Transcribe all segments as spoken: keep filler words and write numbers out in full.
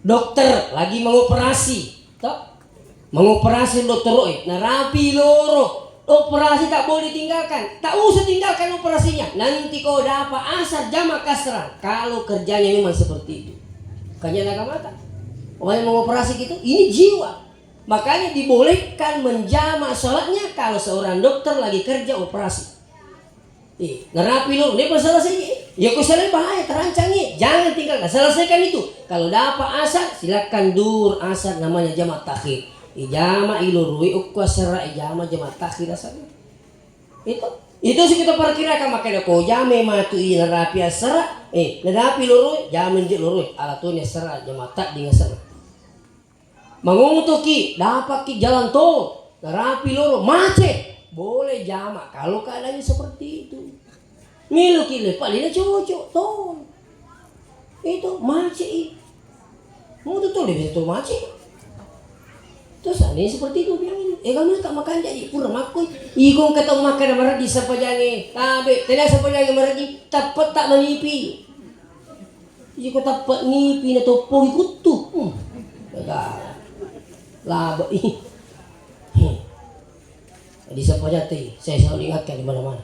Dokter lagi mengoperasi, toh? Mengoperasi dokter, eh, narapi loro. Operasi tak boleh tinggalkan. Tak usah tinggalkan operasinya. Nanti kau dapat asar jama kasra. Kalau kerjanya memang seperti itu. Kerjanya agama tak? Orang yang mengoperasi gitu, ini jiwa. Makanya dibolehkan menjama sholatnya kalau seorang dokter lagi kerja operasi. Eh, narapi lo, ne selesai. Ya, kau selesai bahaya, terancang, eh. Jangan tinggalkan, selesaikan itu. Kalau dapat asar, silakan dur asar, namanya jama takhir. Eh, jama ilurui, ukku asar, eh, jama jama takhir asar. Itu, itu sih kita perkirakan, makanya kau jame matu i narapi asar, eh, narapi lurui, jame je lurui, alatoni asar, jama tak dengan asar. Mangotoki, dapakki jalan tol, narapi loro, macet. Boleh jama kalau keadaannya seperti itu. Miloki lepa lina cocok tol. Itu macet i. Mau tuh tol dia bisa tol macet. Terus ada yang seperti itu bilang ini. Eh, kamu tak makan jadi pura makoi. Ikong kata makan sama ragi sapajange. Tabe, tidak sapajange maragi. Tepat tak manipi. Iko tappa nipi na toppogi kuttu. Hmm. Gaga. Laba i. Hmm. Jadi siapa jatuh? Saya selalu ingatkan di mana-mana.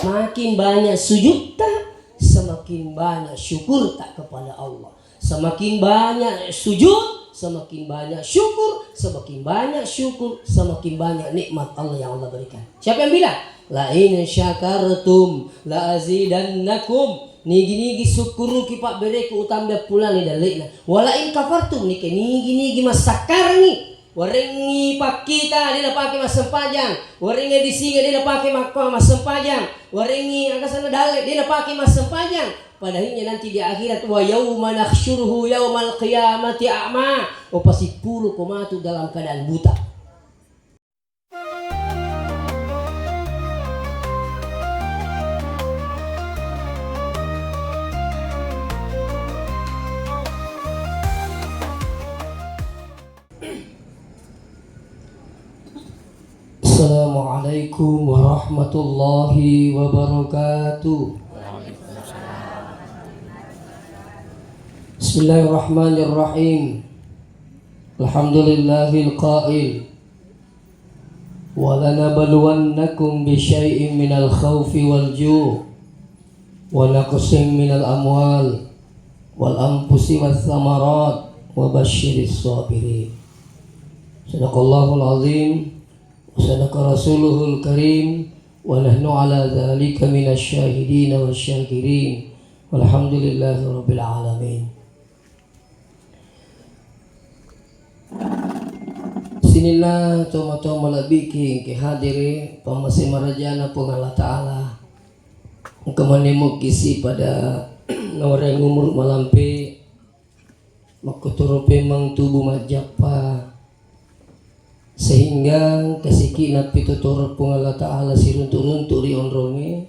Makin banyak sujud tak, semakin banyak syukur tak kepada Allah. Semakin banyak sujud, semakin banyak syukur, semakin banyak syukur, semakin banyak nikmat Allah yang Allah berikan. Siapa yang bilang? La in syakartum la azidannakum. Nigi-nigi sukkuruki pabbereku utambe pulani dalle'na. Wala in kafartum, nike nigi-nigi massakkarangi. Warengngi pakkita, de napake massempajang. Warengngi disinga, de napake makko massempajang. Warengngi agasanna dalle, de napake massempajang. Padahinya nanti di akhirat, wa yauma nahsyuruhu yaumal qiyamati a'ma. Upasippuluko matu dalam keadaan buta. Assalamualaikum warahmatullahi wabarakatuh. Bismillahirrahmanirrahim. Alhamdulillahil qail, "Walanabluwannakum bisyai'in minal khaufi wal ju', wa naqsin minal amwal, wal anfusi was samarat, wa basyiris sabirin." Sadaqallahul azim, wa sadaqa rasuluhul karim, wa nahnu ala dzalika minasy syahidin wasy syakirin. Walhamdulillahi rabbil alamin. Sininna tomatoa malebbiki engke hadere, pammase marajana Puang Allah Ta'ala. Engka manne mukkisi pada nawareng umur malampe, makkotoro pemeng tubu majjappa, sehingga kasikina pitotoreng Puang Allah Ta'ala siruntu-runtu ri onrongnge.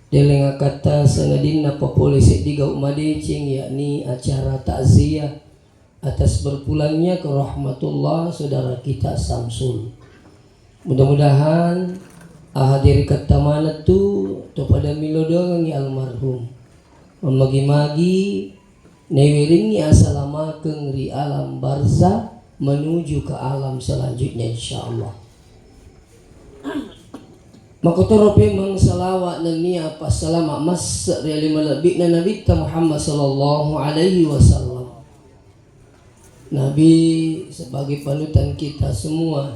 Deleng akatta sangadinna papole seddi gau madeceng, yakni acara takziah atas berpulangnya ke rahmatullah saudara kita Samsul. Mudah-mudahan ahadiri katta manettu to pada milo doangengngi almarhum. Mammagi-magi Naiwéréngngi asalamakeng ri alam barzakh menuju ke alam selanjutnya, insyaallah. Makkotoro pemeng salawat nennia passalama masse ri ale malebbi'na Nabitta Muhammad sallallahu alaihi wasallam. Nabi sebagai panutan kita semua.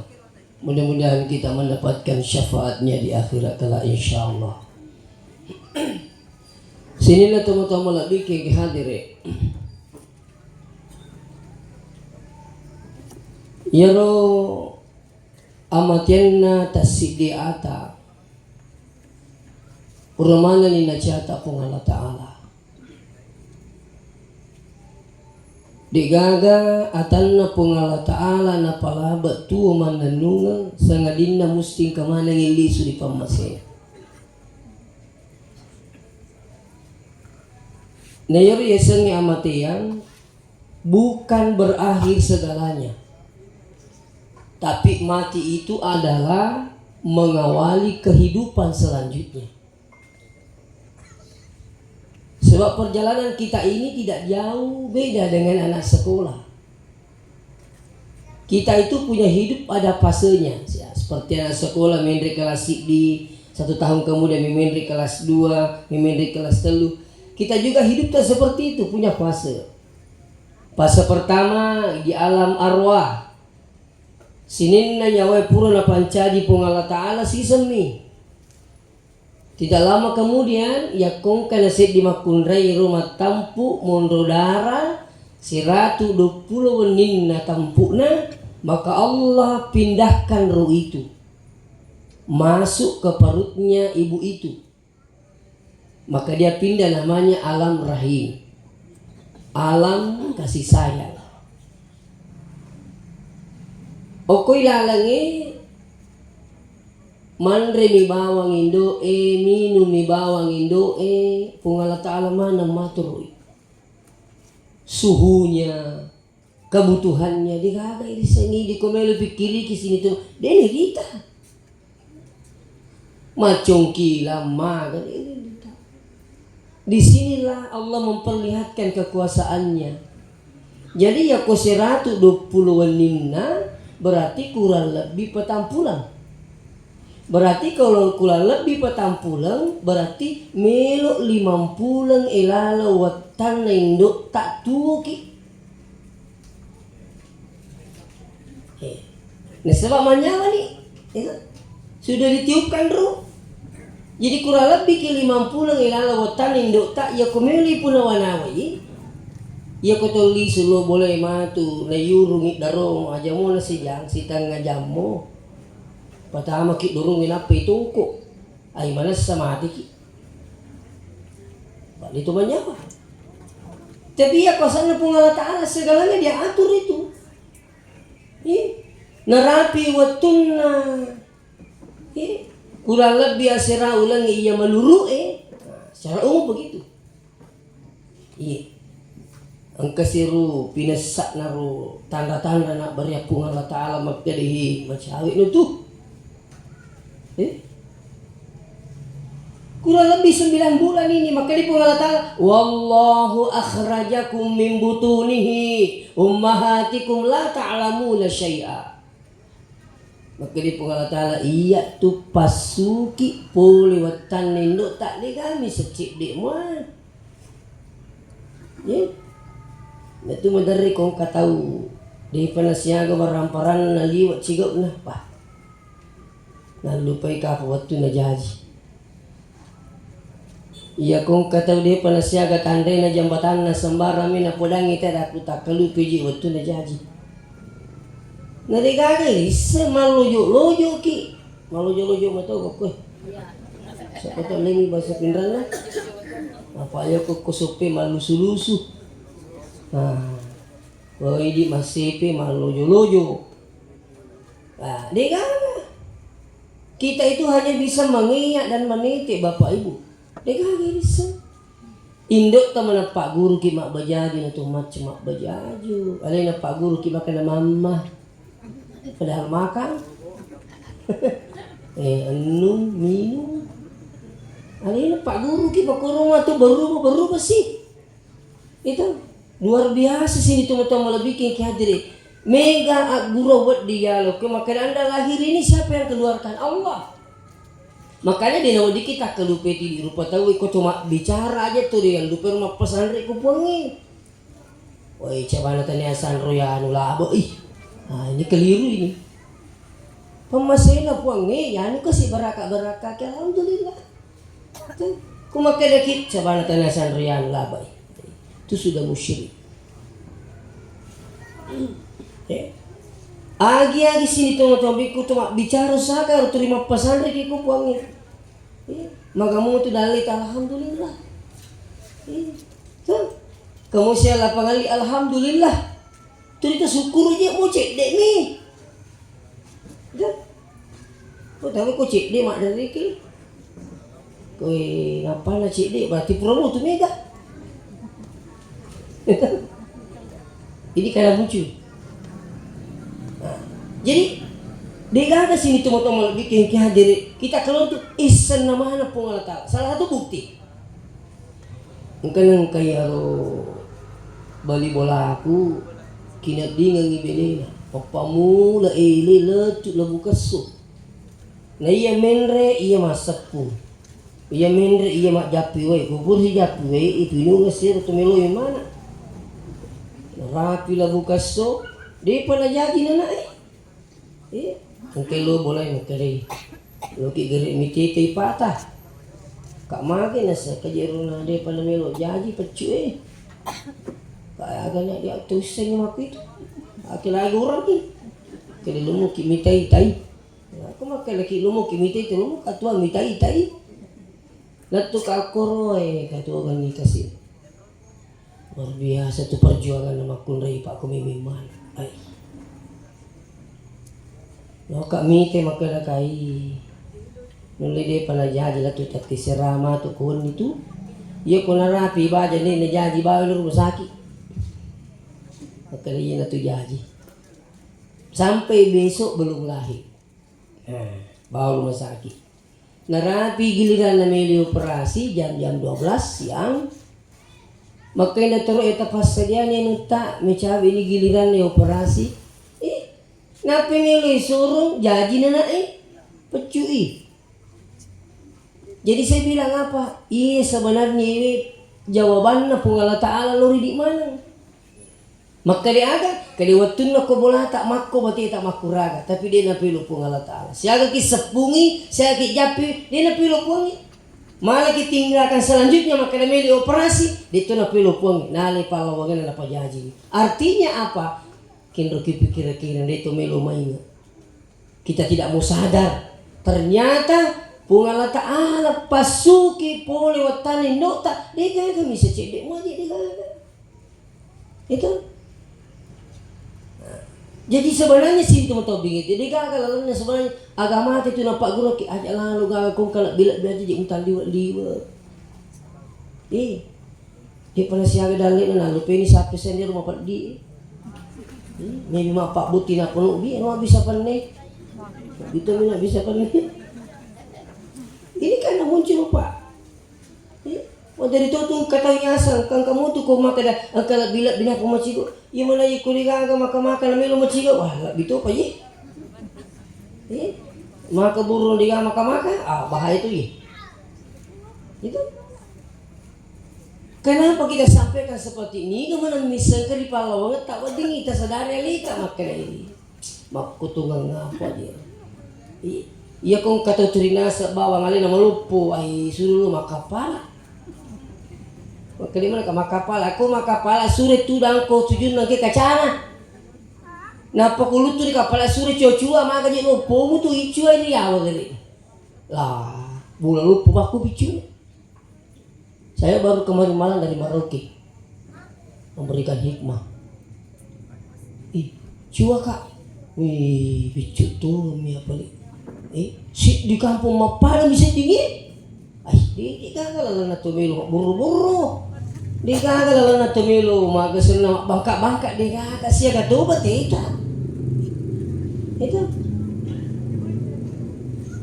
Mudah-mudahan kita mendapatkan syafaatnya di akhirat kelak, insyaallah. Sininna tomatoa malebbiki hadere. Iyaro amatenna tassiddi ata, pura manenni nacata Puang Allah Ta'ala. De'gaga atanna Puang Allah Ta'ala napalabe tuo mannennungeng, sangadinna musti engka manengngi lisu ri pammasena. Naiyaro yasengnge amateang bukan berakhir segalanya, tapi mati itu adalah mengawali kehidupan selanjutnya. Sebab perjalanan kita ini tidak jauh beda dengan anak sekolah. Kita itu punya hidup ada fasenya. Ya, seperti anak sekolah menre kelas di satu tahun kemudian menre kelas dua, menre kelas telu. Kita juga hidup tak seperti itu, punya fase. Fase pertama di alam arwah. Sininna nyawae pura napancaji Puang Allah Ta'ala sisemmi. Tidak lama kemudian, yakkongka naseddi makkunrai ro mattampu monro dara siratu duappulo wenninna tampu'na, maka Allah pindahkan roh itu masuk ke perutnya ibu itu. Maka dia pindah namanya alam rahim, alam kasih sayang. Okko ilalengnge manremi bawang indo'e, minummi bawang indo'e, Puang Allah Ta'ala maneng maturui suhunya, kebutuhannya, degaga irisengngi, diko melo pikkiriki sini tu, de' nairita. Maccongkilang maga, de' nairita. Disinilah Allah memperlihatkan kekuasaannya. Jadi, yako siratu duappulo wenninna, berarti kurang lebih patampuleng. Berarti kalau kurang lebih patampuleng, berarti melo limampuleng ilala wettanna indo'ta tuoki. Eh, nasaba manyawani, itu sudah ditiupkan roh. Jadi kurang lebih ki limampuleng ilala wettanna indo'ta, yako melo puna wanawai, yako tolli sulo boleh matu, nayurungi darong, aja mo nasijang, sitengnga jammo. Patamaki dorong, nappa itungko. Ai manessa matiki. Bali tu manyawa. Tapi iya kuasanna Puang Allah Ta'ala, segalanya diatur itu. Iya. Narapi wettunna. Iya. Kurang lebih asera ulengnge iya maluru'e. Nah, secara umum begitu. Iya. Engka siru pinessa'na ro tanra-tanra nabbere Puang Allah Ta'ala makkedahi macawe'nu tu. Eh? Kurang lebih sembilan bulan ini, makkedai Puang Allah Ta'ala, "Wallahu akhrajakum min butunihi ummahatikum la ta'lamuna syai'a." Makkedai Puang Allah Ta'ala, "Iya tu passuki pole wettanna indo'ta, degami secedde mua." Ye. Natu maderri ko engka tau depa nasiaga barang-paranna naliwe' cigau'na, pa. Nallupai kapa wettunna jaji. Iya ko engka tau depa nasiaga tanrena jambatanna sembarang mi napodangngi tedakku takkalupeji wettunna jaji. Nadegaga isse mallojo-lojoki, mallojo-lojo mato kokkoe. Siapa tau lemi bahasa Pinranna? Apa ya kokko soppe mallusu-lusu. Nah, wau idi massepe mallojo-lojo. Nah, degaga. Kita itu hanya bisa mengiyak dan meniti, Bapak Ibu. Degaga bisa. Indo'ta mana pagguruki mabbajaju, na to macca mabbajaju. Alena pagguruki makanna mamma. Padahal makan. Eh, ennung, minung. Alena pagguruki makkoro matu berubah-berubah sih. Itu luar biasa sini tu matoa malebbiking ki hadiri. Mega agguru wedding yalo ke makkeda anda lahir ini siapa yang keluarkan? Allah. Makanya de naweddikki takkalupai idi rupa tau, ko to mabbicara aja tu de allupai ro mappasanre ko Puangnge. Woi, cabana tania sanro yanu labo ih. Nah, ini keliru ini. Pemmasena Puangnge yanu kasi baraka-baraka ke, alhamdulillah. Tuh, ku makkedaki cabana tania sanro yanu labo ih. Itu sudah musyrik. Eh? Agi-agi sini tongeng-tongeng bikku tu mabbicara saka ro tuli mappasanriki ko Puangnge. Eh? Magamu tu dalli ta alhamdulillah. Eh? Tuh. Kamu siapa pangalli alhamdulillah. Tuli ta syukuru je mu cedde mi. Tuh. Ko tau ko cedde maddariki. Koe nappanna cedde berarti pura mutu mega. Ini kada muncul. Nah, jadi degaga sini tomo-tomo lebih kengki hadiri kita kalau untuk isenna mana Puang Allah Ta'ala. Salah satu bukti. Engka nengka iyaro bali bolaku kineddingengngi benena, pappamula ele lettu Labukesso. Na iya menre iya masseppu, iya menre iya majjappi wae, kupursi jappi wae ipinungeng sero to meloi mana. Narapi Labukesso, depa najaji nanae. Iya, engka lo bolae engka dei. Loki gere mitete ipata. Kak mage nasa kajero na depa namelo jaji peccu e. Kak aga na dia tusseng maku itu. Ake lagi orang ki. Kele lumu ki mitai tai. Aku makkele ki lumu ki mitai tai lumu katua mitai tai. Lettu ka akkoro e katua ganni kasi. Luar biasa tu perjuangan na makkunrai Pak Komimimman. Ai. Loka mite makkeda kai. Nulle depa najaji latu tatti serama tu koni tu. Iya ko narapi baja ni najaji bawa rumah sakit. Makkeda iya natu jaji. Sampai besok belum lahir. Eh, bawa rumah sakit. Narapi giliranna melo operasi jam-jam dua belas siang. Makkainna toro eta passadiani anutta mecawe ni giliranna operasi. Eh, nappa melo surung jaji nanae peccui. Jadi saya bilang apa? Iya sebenarnya ini jawabanna Puang Allah Ta'ala lori di mana? Makkeda aga? Kede wettunna ko bolata makko bateta makkuraga, tapi de napelo Puang Allah Ta'ala. Siaga ki seppungi, siaga ki jappi, de napelo Puangi. Malah ki tindakan selanjutnya makkeda meli operasi, de to napelo Puangi. Nale pallawangenna napajaji. Artinya apa? Kinro ki pikira-kira de to melo mainga. Kita tidak mau sadar, ternyata Puang Allah Ta'ala passuki pole wattana indo'ta, de gaga misa cedde muaje de gaga. Itu. Jadi sebenarnya sintu matobbing itu de gaga lalenna sebenarnya agama itu napagguruki aja lalu gaga kong kalau bila biasa je utang liwa-liwa. Eh, De'pa nasiaga dalle'na, nalupeni sappe sendiri rumah peddi. Hmm, maybe mappabbutti nappa nu'bi, anu bisa penne. Itu mina bisa penne. Ini kan muncul, Pak. Eh, oh, dari tu tu kata biasa, kan kamu tu kau makan dah, angka lebih lebih nak pemacigo. Iya mana iya kuliah agak makan makan melo macigo. Wah, lebih tu apa ye? Eh, maka burung di maka makan, ah, bahaya tu ye. Itu. Kenapa kita sampaikan seperti ini? Iga maneng missengka ri pallawangetta, wedding ita sadari alita makkeda ini. Makkutungeng apa dia? I-, iya ko engka tau turinasa bawang alena maloppo, ai suro lo makkapala. Makkeda mana ka makkapala? Ko makkapala sure tudang ko tujunna ke kacana. Nappa ko luttu ri kapala sure cua-cua maga je loppomu tu icua ini yawa gare. Lah, bula loppo makku piccu. Saya baru kemarin malam dari Merauke memberikan hikmah. Ih, cua, Kak. Wih, piccu turun mi apa li? Eh, si di kampung mappada bisa tinggi? Ai, de, de gaga lalenna to melo mabburu-buru. De gaga lalenna to melo maga senna mabbangka-bangka, de gaga siaga toba teta. Itu.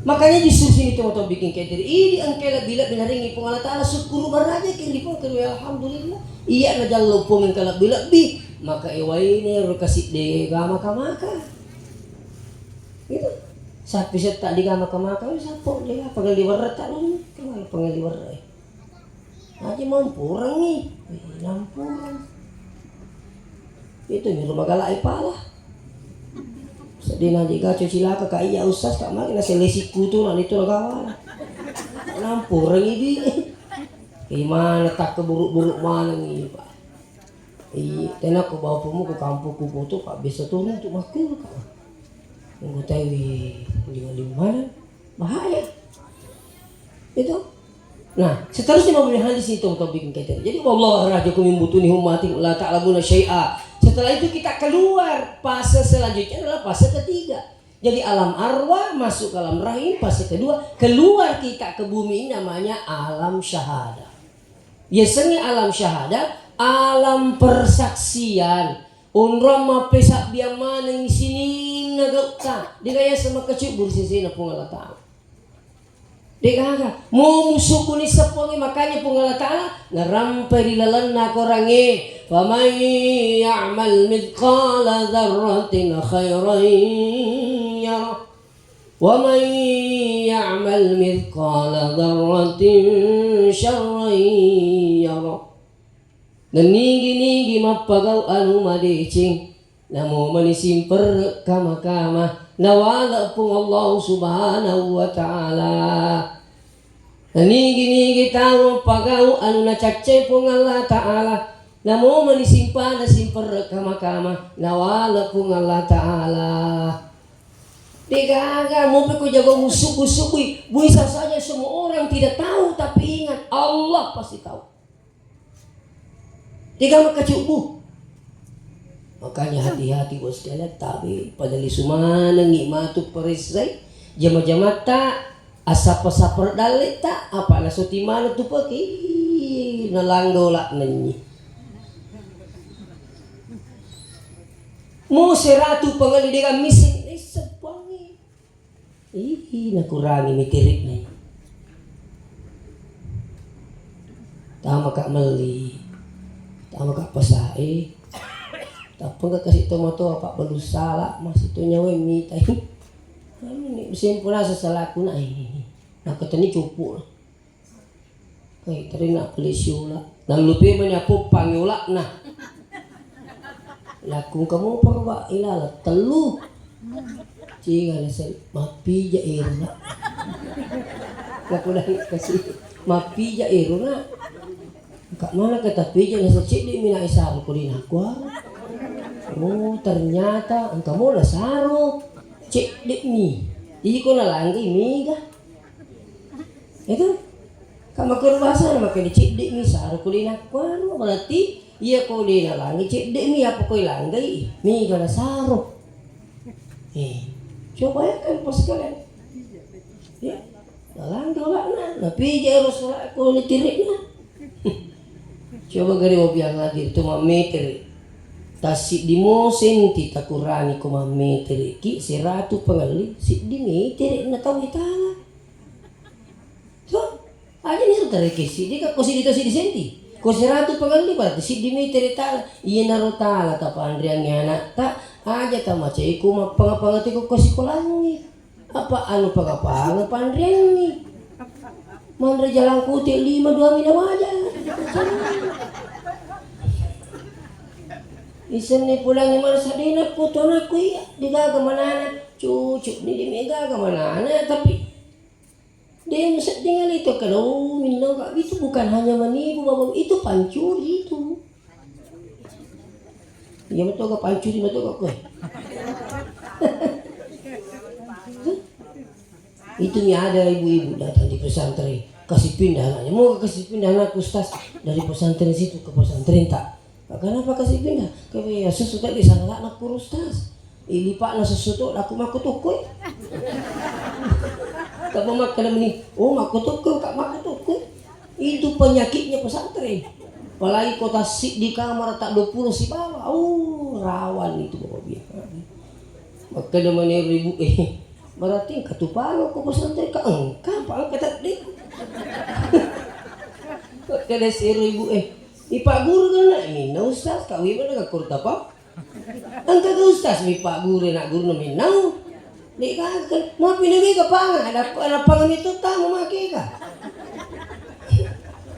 Makanya justru sini to bikin kayak tadi. Ini engke lebih-lebih naringi Puang Allah Ta'ala syukur baraja ke di Puang kedua alhamdulillah. Iya na jallo Puang engke lebih-lebih. Maka ewaine ro kasih de gama kamaka. Gitu. Sapi setta di gama kamaka, sapo de apa kali warata lu? Kemana pengali warata? Aja mampurangi, eh, nampurang. Itu nyuruh magalai pala. Sedih nanti gaco cilaka kak iya usas kak magi nasi lesi kutu nanti itu gawa. Nampurang ini. Gimana tak keburuk-buruk mana nih pak? Iya, tena ko bawa pumu ke kampung ku foto pak biasa turun untuk makin kak. Nunggu tahu di lima-lima mana? Bahaya. Itu. Nah, seterusnya mau punya hadis itu untuk bikin kita. Jadi Allah rajakum min butuni ummatin la ta'lamuna syai'a. Setelah itu kita keluar, fase selanjutnya adalah fase ketiga. Jadi alam arwah masuk ke alam rahim, fase kedua keluar kita ke bumi ini namanya alam syahadah. Biasanya alam syahadah, alam persaksian. Onrong mappesabbiang maneng sininna gau'ta, de gaga yaseng makkacubburu sesena Puang Allah Ta'ala. Degaga, mo musukuni seppongnge, makanya Puang Allah Ta'ala narampai ri lalenna korangnge, "Faman ya'mal mithqala dzarratin khairan yarah, wa man ya'mal mithqala dzarratin syarran yarah." Nenigi-nigi mappagau anu madeceng, namo mani simperre kama-kama, nawale Puang Allah Subhanahu wa Ta'ala. Nenigi-nigi tau mappagau anu nacaccai Puang Allah Ta'ala, namo mani simpada simperre kama-kama, nawale Puang Allah Ta'ala. Degaga, mope ko jago musubu-subui, bisa saja semua orang tidak tahu, tapi ingat, Allah pasti tahu. Degaga makacubbu. Makanya hati-hati, bos sekalian, tabe pada lisu manengi matu paressai jama-jamatta, assappa-sappa dalle ta, apa nasoti maneng tu pake, ih, nalangga ola nenyi. Mo seratu pangali dega misseng, naisseng puangi. Ih, nakurangi mitere'na. Tamaka melli, tamaka pasae. Tappa engka kasi tomatoa pabbalu sala, masih to nyawa mitai. Anu ni, sempurna sesalaku na, eh, nakatani cupu. Kai, terina pale siula. Nallupe mani apoppangi ula'na. Lakkung kamu perba ilala tellu. Cinga naseng, "Mappija ero, Nak?" Laku dani kasi, "Mappija ero, Nak?" "Engka mana ka tapija?" Naseng, "Cedde mi na isaro ko dinaku." Oh, ternyata engka mo nasaro. Cedde mi. Iko nalanggai mega. Itu kan makkoro bahasa, makkeda cedde mi saro ko de nakkuanu, berarti iya ko de nalangi cedde mi, apa ko langgai, mega nasaro. Eh, coba bayangkan, bos sekalian. Ya, nalangi ula'na, napija ero sala ko nitire'na. Coba gare wabiang lagi tu mammetere. Tassiddi mo senti takurangi ko mammetere ki seratu pangelli, siddi metere na tau itala. So, aja ni tare ke siddi ka, ko siddi to siddi senti. Ko seratu pangelli berarti siddi metere tala. Iyanaro tala tapanreangngi anakta, aja tamacai ko mappanga-panga tiko ko sikolangngi. Apa anu panga-panga panreangngi. Manre jalangkute lima dua mina waja. Isenni pulangi marasa dena foto anakku iya, digaga manana, cucu ni di megaga manana, tapi de sedding itu kalau minno itu bukan hanya menipu, Bapak, itu pancuri itu. Iya, betul gak pancuri, betul gak kue? Itu nih ada ibu-ibu datang di pesantren, kasih pindah anaknya. Mau kasih pindah anak ustaz dari pesantren situ ke pesantren tak? Kenapa kasih pindah? Kami ya sesudah di sana anak ustaz. Ilipa'na sesuatu, aku makkutukkui. Kamu makkeda meni, oh, makkutukkui, kak makkutukkui. Itu penyakitnya pesantren. Apalagi kota si-, di kamar tak dua puluh sibawa. Oh, rawan itu Bapak Biang. Makkeda meni ibu, eh, berarti engka tu palo ko pesantren ka engka, apa engka tadi. Makkeda si ibu, eh, ipa guru kan nak minna ustaz, kau ibu nak kurta apa? Engka ga ustaz mi pagguru, na guru na mennau. Dek gaga, mappi na mega panga, ada, ada panga metto tama makega.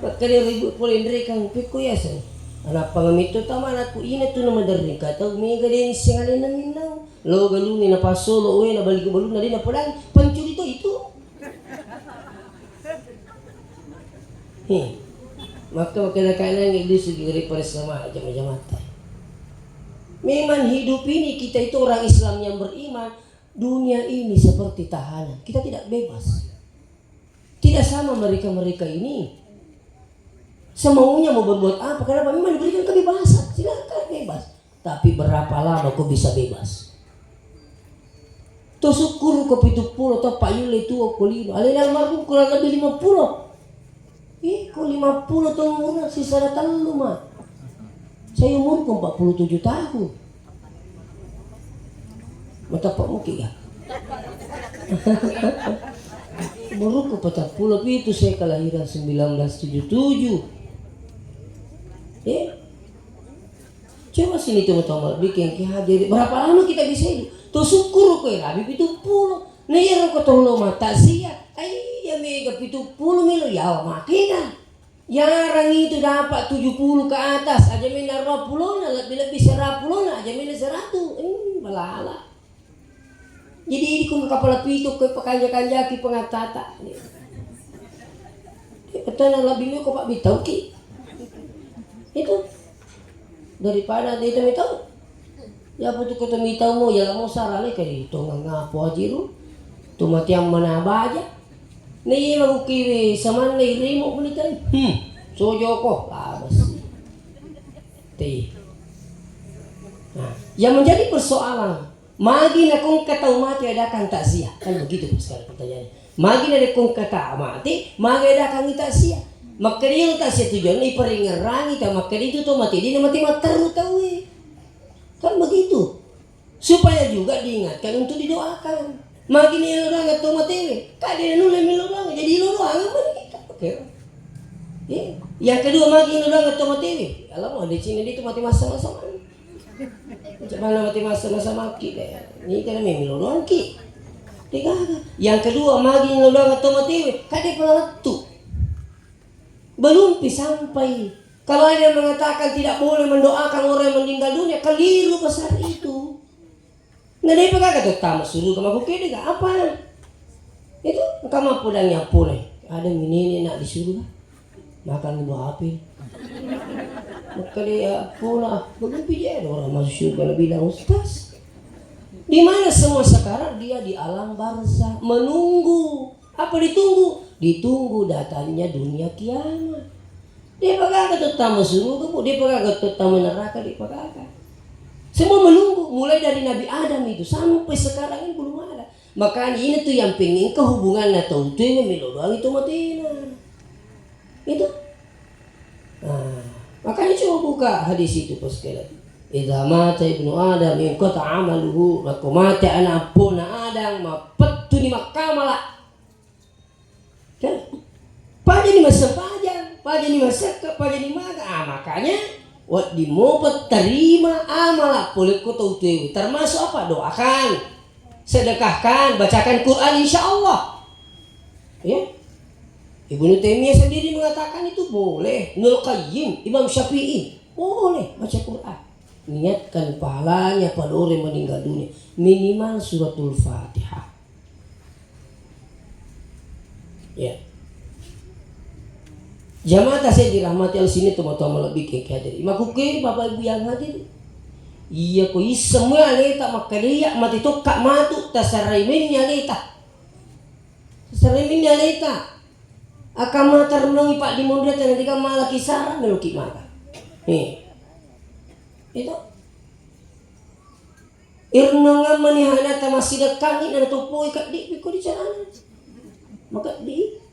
Makkeda ibu pole nrekang pekko yaseng. Ada panga metto tama anakku ina tu na maderring ka tau mega de nisseng alena mennau. Lo galungi na passolo we na bali ko balunna de na podang pancuri to itu. He, maka, maka nakanangi lisu daripada sama jama-jamata. Memang hidup ini kita itu orang Islam yang beriman, dunia ini seperti tahanan. Kita tidak bebas. Tidak sama mereka-mereka ini. Semaunya mau berbuat apa, kenapa? Memang diberikan kebebasan, silakan bebas. Tapi berapa lama kau bisa bebas? To sukkuru ko pitu pulo to, pa yulle tuo ko lino. Alena almarhum kurang lebih lima puluh. Ih, ko lima puluh to umurna sisara tellu, Ma. Saya umurku empat puluh tujuh tahun. Matappa muki ga? Umurku patappulo pitu, saya kelahiran sembilan belas tujuh tujuh. Eh? Coba sini teman-teman, bikin ki hadir. Berapa lama kita bisa hidup? To syukur ko rabi pitu pulo. Nah, iya ko tollo mata sia. Ai, ya mega pitu pulo melo yawa makega. Jarang itu dapat tujuh puluh ke atas, aja mena dua puluh na, lebih-lebih seratus pulona, aja mena seratus. Eh, balala. Jadi, idi ko kapala pitu ko pakanja-kanjaki pengatata. Betana lebih meko pak bitau ki. Itu daripada dia itu mitau. Ya apa tu kota mitau mo ya lamo sarale kali itu ngapo ajiru. Tu matiang mana baja. Ni iya mau kiwi samanna irimo menitai. Hmm. Sojoko labas. Ti. Nah, yang menjadi persoalan, magi nakongka tau mate adakang takziah? Kan begitu sekarang pertanyaannya. Magi nadekongka tau mate, magi adakangi takziah? Makkeda iyaro takziah tujuanna iperingerangi tau makkeda itu tau mate, dena mate matteru tauwe. Kan begitu. Supaya juga diingatkan untuk didoakan. Magi ni ilo doang tau matewe, kan dena nulle milo doang, jadi ilo doang apa nih? Oke. Ya. Yang kedua, magi ilo doang tau matewe. Alam ada cina itu mate masa-masa. Cuma mate masa-masa maki deh. Ini kan memang ilo doang ki. Tiga. Yang kedua, magi ilo doang tau matewe, kan dia pernah lettu. Belum pi sampai. Kalau ada yang mengatakan tidak boleh mendoakan orang yang meninggal dunia, keliru besar itu. Nah, dia pegang kata tama suruh ke mabukede gak apa? Itu engka mappodangi appona. Ada minini nak di surga. Makan buah apel. Maka dia appona, begitu dia ada orang masuk surga, nabi bilang, "Ustaz, di mana semua sekarang?" Dia di alam barzah, menunggu. Apa ditunggu? Ditunggu datangnya dunia kiamat. Dia pagaga tu tama suruga, Bu. Dia pagaga tu tama neraka, dia pagaga. Semua menunggu, mulai dari Nabi Adam itu sampai sekarang ini belum ada. Makanya ini tuh yang pengen kehubungan atau itu yang melo doang itu matena. Itu. Nah, makanya coba buka hadis itu pas sekali. Idza mata ibnu Adam inqata amaluhu, maka mati anak pona Adam, mapettuni makkamala. Kan? Pajani massempajang, pajani massekka, pajani maga. Ah, makanya wedding mopa terima amala pole ko tau tuewe. Termasuk apa? Doakan, sedekahkan, bacakan Quran, insya Allah. Ya. Ibnu Taimiyah sendiri mengatakan itu boleh. Ibnul Qayyim, Imam Syafi'i, boleh baca Quran. Niatkan pahalanya pada orang yang meninggal dunia, minimal suratul Fatihah. Ya. Jamaah saya dirahmati Allah, sini teman-teman lebih ke hadir. Makuke Bapak Ibu yang hadir. Iya ko isseng mua aleta makkeda iya mate tokka matu tasaraimenni aleta. Tasaraimenni aleta. Akan mata renungi Pak di Mondre tadi kan malah kisara meloki mata. Eh. Itu. Irnongang mani hanata massidekkangngi na natopoi kaddi ko di carana. Makaddi.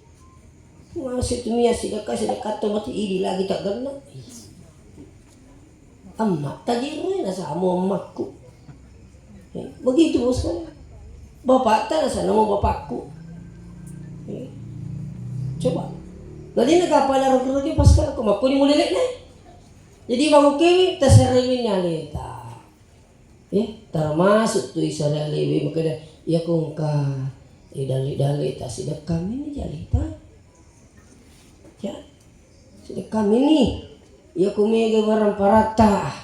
Mase tu mia sidekka, sidekka to mati idi lagi tak genna. Amma tajirui na samo ammakku. Eh, begitu bosku. Bapakta na sanamo bapakku. Eh, coba. Jadi na kapala rugi-rugi pas kan aku makku ni mulai nih. Jadi mau kewi taserengin nyaleta. Eh, termasuk tu isara lewe makanya iya ko engka eh, dalle-dalle ta sidekka mini jalita. Ya, sidekka mini. Iya ko mega barang paratta.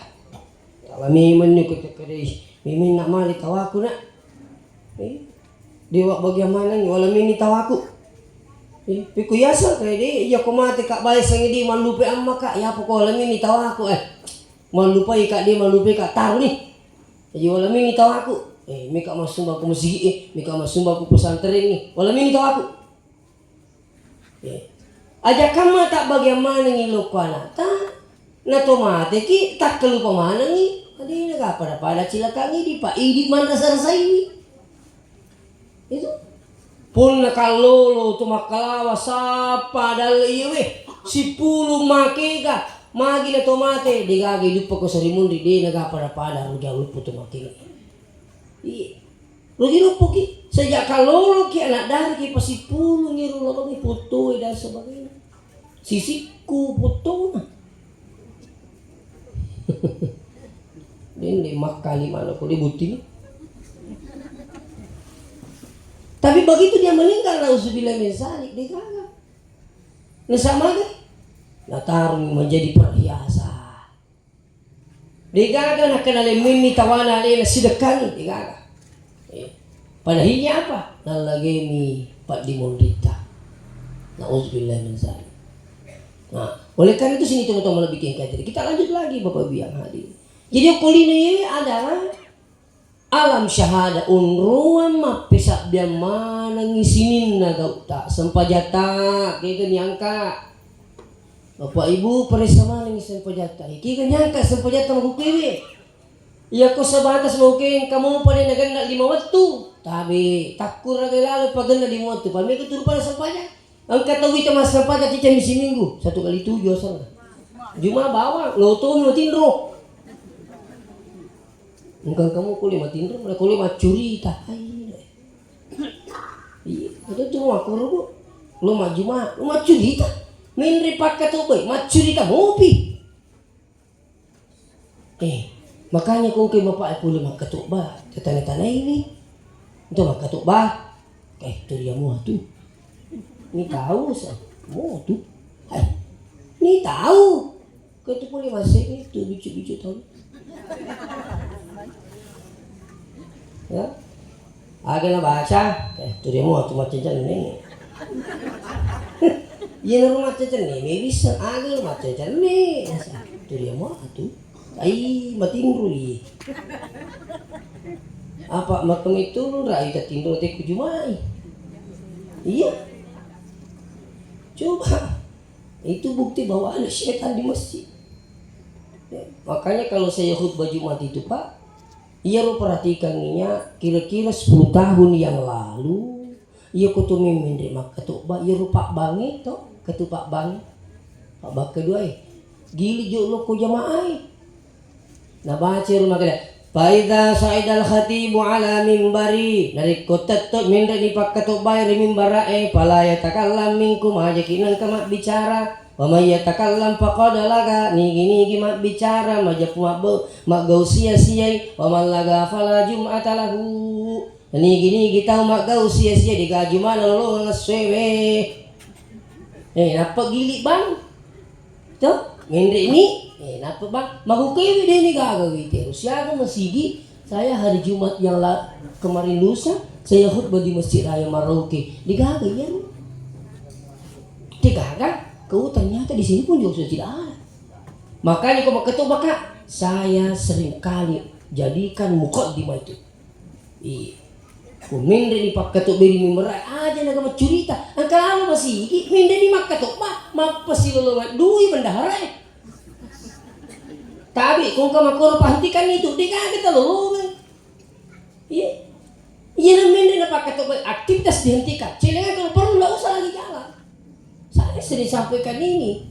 Kalau memang ni ko tekkere mimin nak mali tawaku nak. Eh, dewa bagian mana ni wala mini tawaku. Eh, piku yasa kayak de iya ko mate kak bae sangi di malupe amma kak ya apa ko wala mini tawaku eh. Mallupai ka, de mallupai ka, taru ni. Jadi wala mini tawaku. Eh, mika massumba ku masigi, eh, mika massumba ku pesantren ni. Wala mini tawaku. Eh. Aja kamma tak bagian manengi lokko anata. Na to mateki, takkalupa manengi. Adina ga pada-pada cilakangi di pa idi manrasa-rasaiwi. Itu. Punna kallolo tu makkalawa sappa dalle iyawe, sipulung makega, magi na to mate, degaga iduppa ko sarimunri, de naga pada-pada rujang luppu tu makega. Iya. Rugi loppoki, sejak kaloloki anak dariki pasipulungi ro lolongi fotoe dan sebagainya. Sisikku fotona. Dende makkali mana ko dibuttini. Tapi begitu dia meninggal, nauzubillah min zalik, degaga. Nasamaga? Natarung menjadi perhiasan. Degaga nakkeda lemmenni tawana alena sidekkangi, degaga. Eh, pada akhirnya apa? Nallagemi paddimonritta. Nauzubillah min zalik. Nah, oleh karena itu sini teman-teman lebih kita lanjut lagi Bapak Ibu yang hadir. Jadi okko lino iye adalah alam syahada, onroang mappesabbiang manengngi sininna gau'ta, sempajatta, kega niangka. Bapak Ibu, paressa manengngi sempajatta. Kega niangka sempajatta makkukkuewe. Iyako sebatas makkukkuewe engka mopa de nagenna lima wettu. Tabe, takkuraga lalo pagenna lima wettu. Pamega turu pada sempajang. Engka tau wita massempajang cicca misi minggu, satu kali tujuh asenna. Juma bawang, lo tomi matinro. Engka kamu kuliah matinro, malah kuliah maccurita. Ai, iya, itu tuh makkoro, Bu. Lo majjuma, lo maccurita. Menre pakka to, boy, maccurita mopi. Eh, makanya ko engka bapak e pole makkatobba, tatana-tanaiwi. Ento makkatobba. Eh, tu dia mua tu. Ni tahu sa, mua tu. Hai. Ni tahu. Ko tu pole masih ni tu bicu-bicu tahu. Ya. Aga nabaca, eh, tu dia mua tu macam-macam ni. Iya, naro macca cenni, me bisa aga macca cenni. Tu dia mua tu. Ai, matinroi. Apa makam itu rai tatinro te kujumai. Iya. Coba. Itu bukti bahwa ada setan di masjid. Ya, makanya kalau saya khutbah Jumat itu, Pak, iyaro perhatikan niya, kira-kira sepuluh tahun yang lalu, iya ko to memmenre makkatobba, iyaro pabbange to, katu pabbange. Pabbang kedua e, gili jo lokko jamaah e. Nabaca ro makkeda, "Faidza sa'idal khatibu ala mimbari." Narekko tetto menre ni pakkatobbae ri mimbara e, "Fala yatakallam minkum," ajaki nengka mabbicara. "Wa may yatakallam faqad laga," nigi-nigi mabbicara, majeppu mabbe-, maggau sia-siai, "Wa man laga fala jum'ata lahu." Nigi-nigi tau maggau sia-sia, dega jumana lolongeng essoewe. Eh, nappa gili bang. To, menre ni, eh, nappa bang. Makukewe deni gaga wite. Siaga masigi, saya hari Jumat yang la-, kemarin lusa, saya khutbah di Masjid Raya Merauke. Digaga iya. Digaga, kau ternyata di sini pun juga sudah tidak ada. Makanya kau makkatobba, Kak, saya sering kali jadikan mukaddimah itu. Iya. Ko menre ni pakkatobba ri mimbara, aja naga maccurita. Engka lalo masigi, menre ni makkatobba, mappasilolongang dui bendahara e. Tabe, ko engka makkoro, pahentikan itu, degaga talolongeng. Iya. Iya, menre na pakkatobba, aktivitas dihentikan. Celengan kalau perlu, nggak usah lagi jalan. Saya sering sampaikan ini.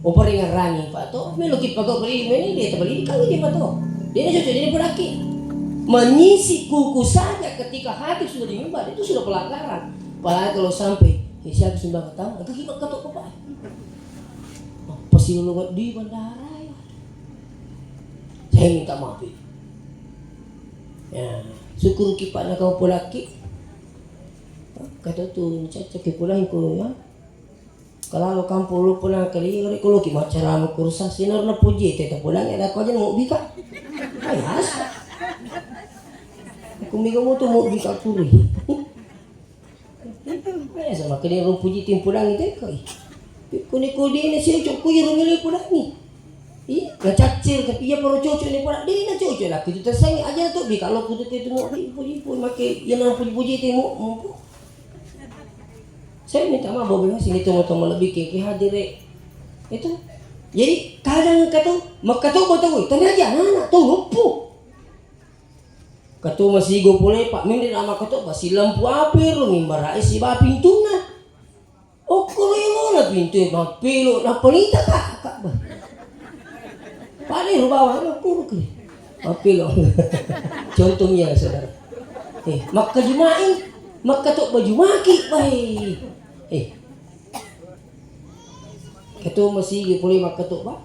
Uparingerrangi, Pak, to, meloki pagau beri ini, dia terbeli kami dia, Pak, to. Dia ini cocok, dia ini pun aki. Mengisi kuku saja ketika hadir sudah di mimbar, itu sudah pelanggaran. Apalagi kalau sampai, ya, siapa sumbangan tamu, itu kita ketok, Pak. Apa sih lo di bandara ya? Saya minta maaf, ya. Ya, syukur ki, Pak, nakau polaki. Kata tu, cacak ke pulang ko, ya. Kalalo kampong lo pole kali, ri ko loki maccarama kursa, sinar na puji te ta pulang, ada ko aja mau bika. Ayas. Aku mega moto mau bika kuri. Ayas, makanya lo puji tim pulang te ko. Kuni kudi ni si cok kuyi rumili pulang ni. Iya, na caccir, tapi iya poro cocok ni pulang. Dia na cocok lah, kita tersangi aja tu bika lo kutu itu mau puji pun make, iya na puji-puji te mau, mau. Saya minta maaf, Bapak Ibu, sini teman-teman lebih ke, ke hadir, eh. Itu. Jadi, kadang engka tu, makkatobba tau, tanya aja, anak-anak, tau loppo. Katu masigo pole, Pak, menre na makkatobba, silampu api ro, mimbara e siba pintunna. Okkoro yolona pintu e, mappelo, nappa nita, Kak, Kak, bah. Pale ro bawang, okkoro ke. Mappelo. Contohnya, saudara. Eh, makkajumai, makkatobba jumaki, wahai. Eh. Ketua masigi pole makkatobba.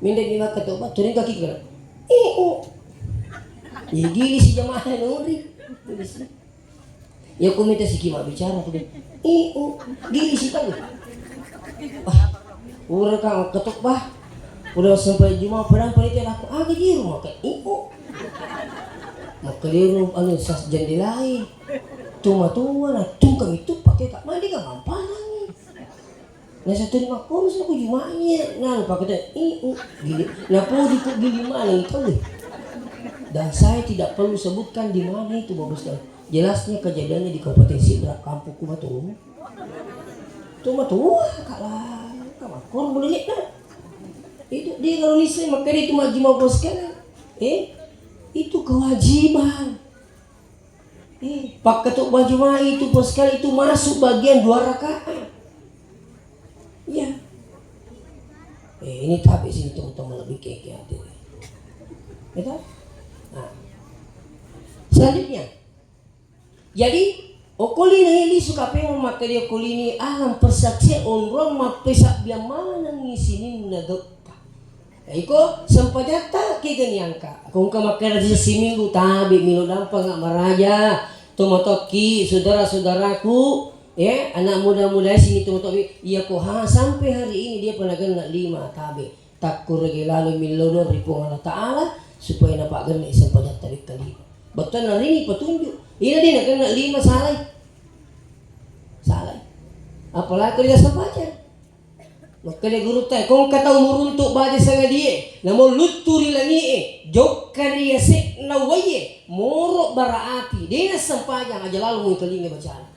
Mindeng ni makkatobba, turing kaki kena. Eh, oh. Iya, gili si jamaah nuri. Gili si. Iya, ku mita siki mabbicara, ku bilang, "Ih, oh, gili si tau." Ah, ura ka ketok bah. Udah sampai juma padang panitia aku, "Ah, gaji rumah ka." "Ih, oh." Maka dia ru-, anu, sas jendela e. Tuma-tuma na tungkang itu pakai kak mandi ka mamparang. Nasaturi makkono sa ku jumai, nanu pakkata, "Iu, gili." Napoji ku gili maneng tau. Dan saya tidak perlu sebutkan di mana itu, Bapak Sekalian. Jelasnya kejadiannya di Kabupaten Sidrap, kampungku matu. Tu matu, kak lah, kak makkoro boleh lihat, nah. Itu dia kalau nisai, makanya itu majima, Bapak Sekalian. Eh, itu kewajiban. Eh, pakkatobba jumai itu pun sekali itu masuk bagian dua rakaat. Iya. Eh, ini tabe sini teman-teman lebih keke hati. Ya kan? Nah. Selanjutnya. Jadi, okoli na lisu kapeng makkeda okoli ni alang persaksian onrong mappesabbiang manengngi sininna gau. Iko sempajatta kegani angka. Ko engka makkeda siminggu tabe milo dampang maraja. Tomatoki saudara-saudaraku, ya, anak muda-muda sini tomatoki. Iya ko ha sampai hari ini dia pernah kena lima tabe. Takkurege lalo millo ri Puang Allah Taala supaya napagenne sempajatta wekka lima. Bettuanna rini petunjuk. Ina dia kena lima salai. Salai. Apalagi dia sempajang. Makkeda gurutta, "Ko engka tau muruntu baja sangadie, namo luttu ri langie, jokka ri yase'na uwaie, moro bara api, de nassempajang aja lalo muitalinga bacana."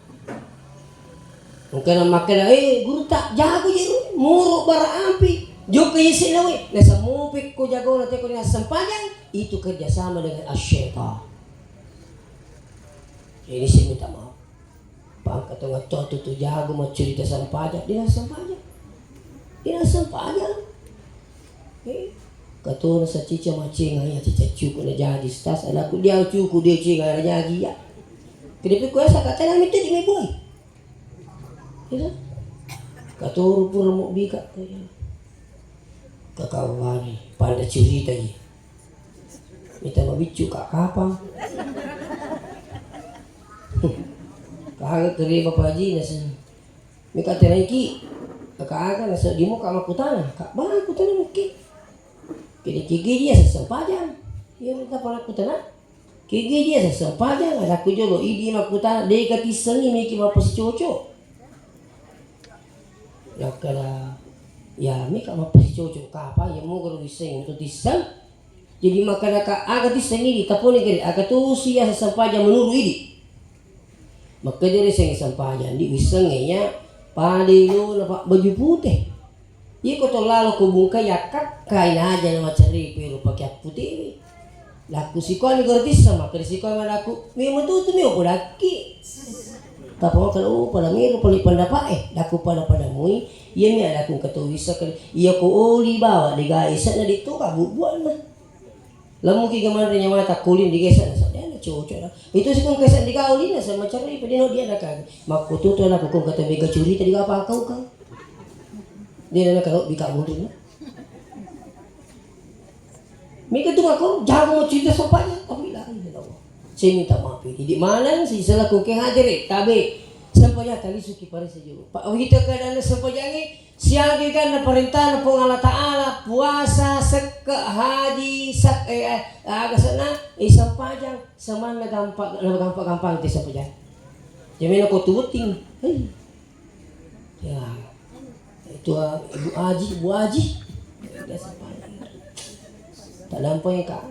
Engkana makkeda, "Eh, gurutta, jago je ru, moro bara api, jokka yase'na uwaie." Nasaba mupekko jagona teko nassempajang, itu kerjasama dengan asy-syaitan. Ini saya minta maaf. Pangka tongeng to tu jago maccurita sempajang, de nassempajang. De nassempajang. Eh, katona sacica macenga iya cica cuku na jadi stas, anakku dia cuku dia cenga na jadi ya. Kedepi kuasa katana mitu di meboi. Iya. Katoro pura mo bika. Kakawani pada curita iya. Mita mabiccu ka kapang. Kaga kere bapajina sih. Mika tenaiki. Kaga nasa dimo ka makkutana. Ka bang kutana mukki. Kede kege dia sesempajang. Iya mita pala kutana. Kege dia sesempajang. Ada ku jolo idi makkutana. Deka tissengi miki mapasicoco. Nakkeda, "Ya, mika mappasicoco kapa, ya mogaro wissengi untuk tisseng." Jadi makkeda ka, "Aga tisseng idi, taponi gare, aga tosi ya sempajang menuru idi." Makkeda ri sengi sempajang di wissengi ya pada ilo na pak baju putih. Iko to lalo ko bungkai yakkakkai na aja na macari pero pakai putih. Lakku sikoni goro tisseng, makkeda sikoni madakku, "Memo tutu meo podakki." Tappa makkeda, "Oh, pada mero pali pendapat eh." Dakku, "Pada-pada mui, iya mi adakku engka to wisseng kali. Iya ko oli bawa dega ise'na di to ka bubuanna. Lamuki ga manre nyamata koli dega ise'na sa dena cocok na. Itu sikong kesa dega oli na sama cari pedino dia nakagi. Makko tutu anakku kong kata mega curita dega apa kau kang." Dia nana kalau bika mundur na. Mega tu mako jago mau cerita sempajang, tapi la ilaha illallah. Saya minta maaf ini. Di mana si selaku ke hadir eh, tabe sempajang tali suki pada sejuk. Pak kita keadaan sempajangi siagi kan parentana Puang Allah Taala puasa sekke haji sak eh eh, aga sana eh sempajang semanna gampang gampang gampang te sempajang. Jamena ko tuting. Hei. Ya, itu ah, Ibu Aji, Ibu Aji. Biasa paling. Tak nampak ya kak.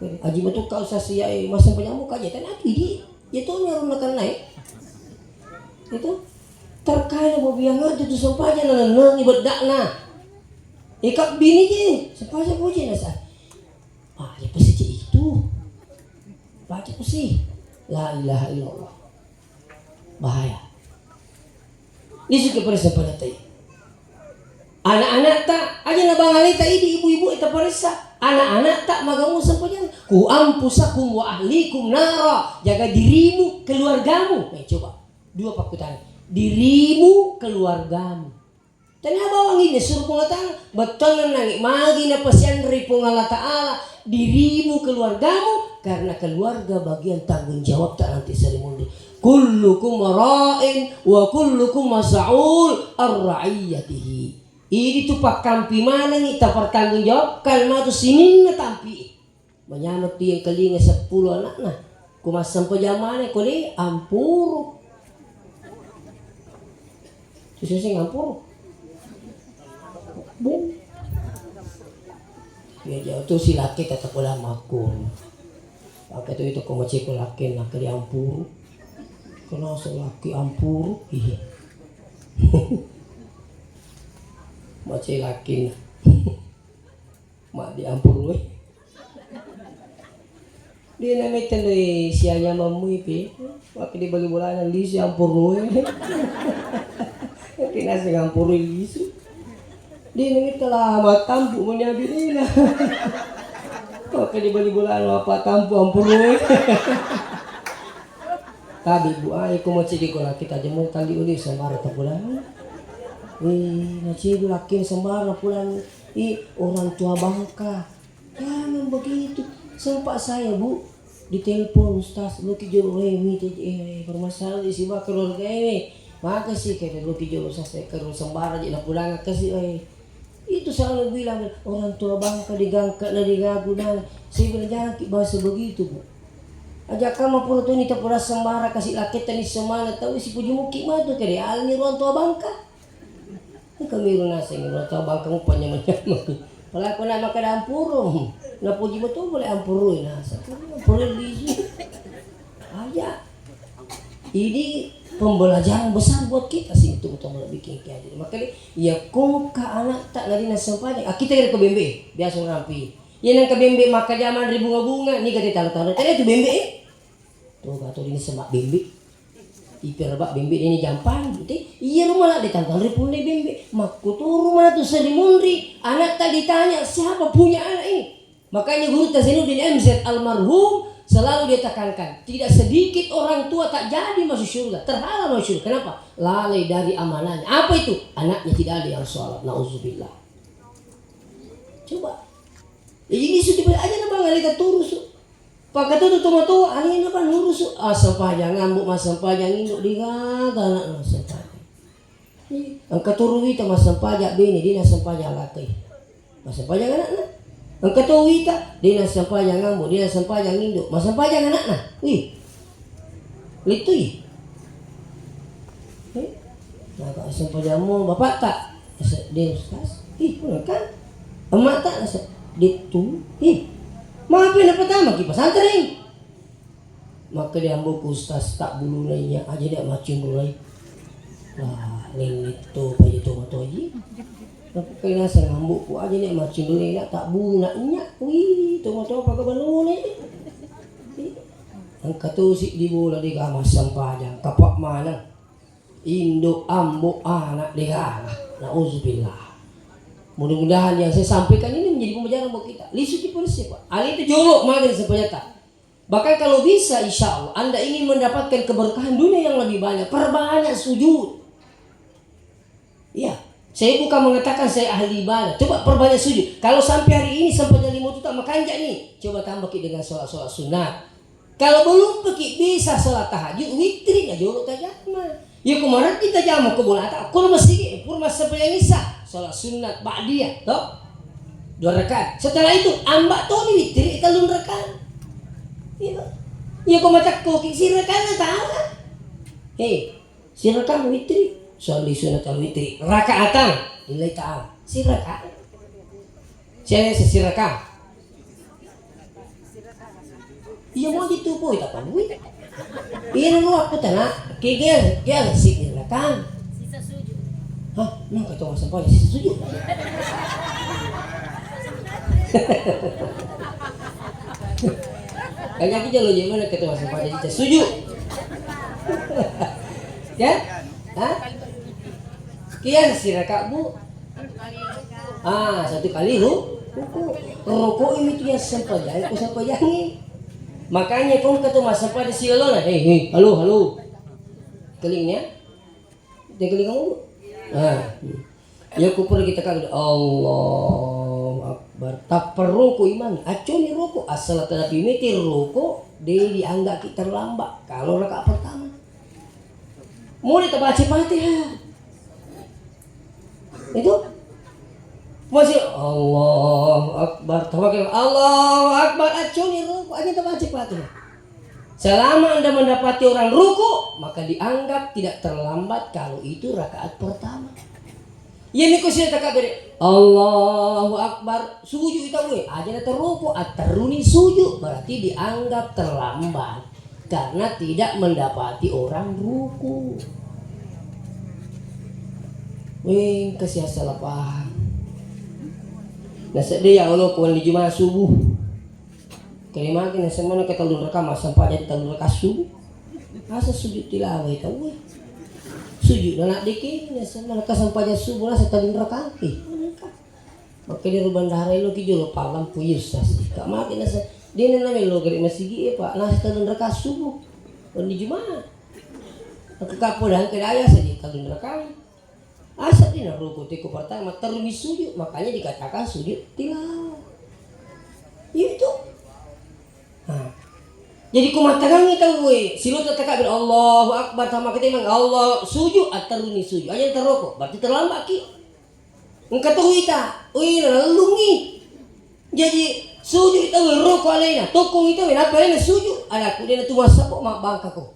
Aji betul kau sasia eh masa penyamuk aja kan aku ini. Ya tuh nyaru makan naik. Itu terkait mau biang aja tuh sempajang nang nang ibedakna. Ikap bini je sempajang puji nasa. Ah, ya pasti itu. Baca pasti. La ilaha illallah. Bahaya. Lisuki paressa padatai. Anak-anakta aja na bangaleta idi ibu-ibu eta paressa. Anak-anak tak magamu sempajang. Ku ampusakum wa ahlikum nara. Jaga dirimu, keluargamu. Eh, coba. Dua pakkutana. Dirimu, keluargamu. Tania bawang ini suruh Puang Allah Ta'ala. Bettuanna nangi magi napasianre Puang Allah Ta'ala. Dirimu, keluargamu. Karena keluarga bagian tanggung jawab tak nanti salimunri. Kullukum ra'in wa kullukum mas'ul ar-ra'iyatihi. Idi tu pakkampi manengi tapertanggung jawabkan matu sininna tampi. Manyameng tu engkalinga seppulo anakna. Ku massempajang maneng ko de ampuru. Susu sing ampuru. Bung. Ya jauh tu si laki tetap pola makku. Maka tu itu ko maceko laki nak kali ampuru. Kena selaki ampuru. Iya. Macam laki. Mak di ampuru. Dia namanya tendai sianya mamui pi. Waktu di bali bolana lisi ampuru. Kena sing ampuru lisu. Dia namanya telah matampu punya bini. Waktu di bali bolana apa tampu ampuru. Tabe, Bu, ah, iko macidi ko laki tajemu tali uli sembara ta pulang. Wih, macidi laki sembara pulang. Ih, orang tua bangka. Jangan begitu. Sempat saya, Bu, ditelepon Ustaz, loki jolo, eh, mite, eh, permasalahan isi bak keluarga ini. Makasih, kata loki jolo Ustaz, saya ke sembara, jadi pulang kasih, eh. Itu selalu bilang, orang tua bangka digangka na digagu na. Saya bilang, jangan ki bahasa begitu, Bu. Aja kamu pura tuni tapura sembara kasih laketta ni semana tahu si puji muki matu kede alani orang tua bangka. Kami runa sing orang tua bangka mupanya menyamang. Pala ko na maka dampuru. Na puji matu boleh ampuru na. Ampuru lisu. Aja. Ini pembelajaran besar buat kita sih untuk utama bikin kayak gitu. Makanya ya kongka anak tak lari na sempajang. Ah, kita kira ke bembe biasa rampi. Iya nengka bembe makkajama ri bunga-bunga, niga te taro-taro. Tadi tu bembe, eh. Toga to dini semak bembe. Iperba bembe dini jampang, gitu. Iya rumah lah ditantang ri punde bembe. Makkuturu matu seri munri. Anak tak ditanya siapa punya anak ini. Makanya guru Zainuddin M Z almarhum selalu dia tekankan, tidak sedikit orang tua tak jadi masuk surga, terhalang masuk surga. Kenapa? Lalai dari amanahnya. Apa itu? Anaknya tidak ada yang sholat. Nauzubillah. Coba. Jadi ini sudah aja na bang alita turusu. Pakatutu tomatoa alena bang nurusu. Ah, sempajang ambo, massempajang indo, digaga anak massempajang. Ih, engka turu wita massempajang bene, dina sempajang lakai. Massempajang anakna. Engka to wita, dina sempajang ambo, dina sempajang indo, massempajang anakna. Wih. Littui. Eh, maka sempajammu bapakta. Asa, de, Ustaz. Ih, pura kan? Emmakta, asa, de tu. Ih, mape na pertama ki pesantren. Maka dia amboku Ustaz tak bulu na iya aja dia macun dulu lai. Wah, lele to paja to matoji. Tapi kena sing amboku aja dia macun dulu iya tak bulu na iya. Wih, to matoa paga balone. Ih. Engka tosi di bola de gama sempajang, kapak mana? Indo, ambo, anak de gama. Nauzubillah. Mudah-mudahan yang saya sampaikan ini menjadi pembelajaran buat kita. Lisu ki polisi, Pak. Ali itu jolo maga di sempajata. Bahkan kalau bisa, insya Allah, Anda ingin mendapatkan keberkahan dunia yang lebih banyak, perbanyak sujud. Iya, saya bukan mengatakan saya ahli ibadah. Coba perbanyak sujud. Kalau sampai hari ini sempajang lima juta makanja nih, coba tambah ki dengan sholat-sholat sunat. Kalau belum peki bisa sholat tahajud, witri na jolo tajama. Ya kemarin kita jama ke bola tak, kalau masih pur masa yang isa sholat sunat ba'diyah, toh dua rakaat. Setelah itu ambak toni witri telung rakaat. Iya, toh. Ya kau mata koki si rakaat tahu kan? Hei, Sirakang witri, sholli sunnatal witri, rakaatan lillahi ta'ala. Sirakang. Saya sesirakang. Iya mau gitu boy tak panggui. Iya lu aku tanya, kegel, gel sirakang. Hah, nang kata masa pada sisa sujud. Kanya kita lo gimana kata masa pada sisa sujud. Ya? Hah? Kian siraka, Bu? Ah, satu kali ru-, Roko, roko ini tuh ya sempajangi, ku sempajangi. Makanya kau kata masa pada si lelona, hei, hei, halo, halo. Kelingnya, dia keling kamu. Nah, ya kupur kita kan, Allahu Akbar. Tak perlu ku imang, acuni roko, asal tetapi mikir roko, dia dianggap kita terlambat. Kalau rakaat pertama, mulai terbaca Fatihah. Itu masih Allahu Akbar. Tawakkal. Allahu Akbar. Acuni ruku aja terbaca Fatihah. Selama Anda mendapati orang ruku, maka dianggap tidak terlambat kalau itu rakaat pertama. Iya niko sih takabere. Allahu Akbar. Sujud itu gue. Aja na terruku, atteruni sujud. Berarti dianggap terlambat. Karena tidak mendapati orang ruku. Weh, engka siasala pahang. Naseddé ya Allah, kuwenni Jumat subuh. Kali magi nasemana ke tellu raka, massempajang tellu raka subuh. Asa sujud tilawah itu, weh. Sujud na naddeke, nasemana ke sempajang subuh, nasa tellu raka. Eh, engka. Makkeda ro bandara eloki jolo pallampu yusas. Ka mate nasa, dena namelo gare masigi e, Pak. Nasa tellu raka subuh. Wenni Jumat. Engka kapodang kedaya saja tellu raka. Asa dena ruku teko pertama terus sujud, makanya dikatakan sujud tilawah. Itu. Nah. Jadi ku mattagangngi tauwe, silota takabir Allahu Akbar, tama ketemang Allah sujud, atteruni sujud. Aja terroko, berarti terlambat ki. Engka to ita, ui nalellungi. Jadi sujud ita we roko alena, tokkong ita we nappa alena sujud, ada ku dena tu massabo mabbangka ko.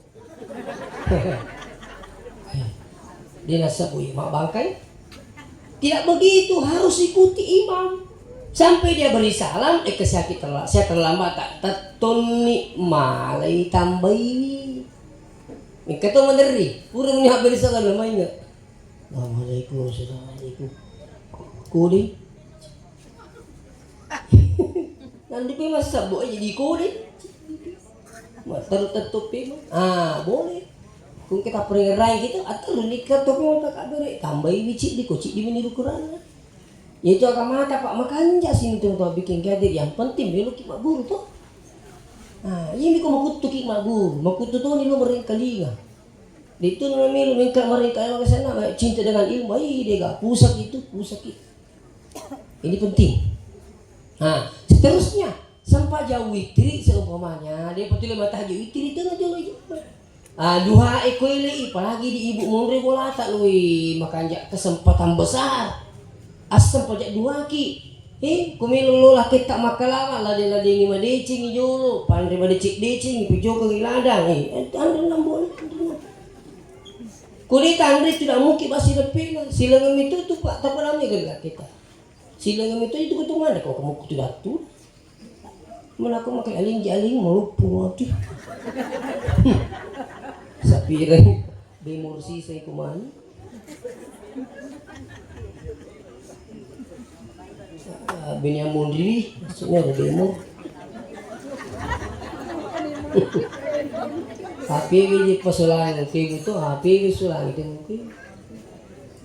Dena sabui mabbangkai. Tidak begitu, harus ikuti imam. Sampai dia beri salam, eh, ke sakit terla-, saya terlambat tak tettonni malai tambai. Engka to maderri, pura meni habberi salam mainga. Assalamualaikum, assalamualaikum. Kuli. Nanti pe massabbu aja di kuli. Matteru tettu pe. Ah, boleh. Kung kita perengerai gitu, atau nikah tuh mau tak ada, tambahi bicik di kocik di meni ukurannya. Yaitu agamata, Pak, makanja sini tuh, tuh bikin gadir. Yang penting melo ki magguru tuh. Nah, ini kok makuttu ki magguru, makuttu tuh ni lo merengkalinga. Itu namanya melo mengka merengkalinga sana, cinta dengan ilmu. Ih, dia gak pusat itu, pusat itu. Ini penting. Nah, seterusnya, sempajang witri seumpamanya, dia betul mata haju witri itu aja. Ah, duha e ko ele, apalagi di ibu monre bolata, woi, makanja kesempatan besar. Asseng pajak duhaki. Eh, ko melo lo laketta makkalawa, lade-ladengi madecengi jolo, panre madeceng-decengi, pejokengi ladang. Eh, anre nambone, anre nambone. Ko de tanre tidak mungkin basi deppena, silengeng itu tu, Pak, tapada mega laketta. Silengeng itu itu ketungan ko kamu kutu datu. Menako makai aling-aling meluppu mati. Sapireng bemor sisa iku mani. Ah, bini amun diri, maksudnya ada bemor. H P W di pasulang, H P W itu, H P W sulang itu mungkin.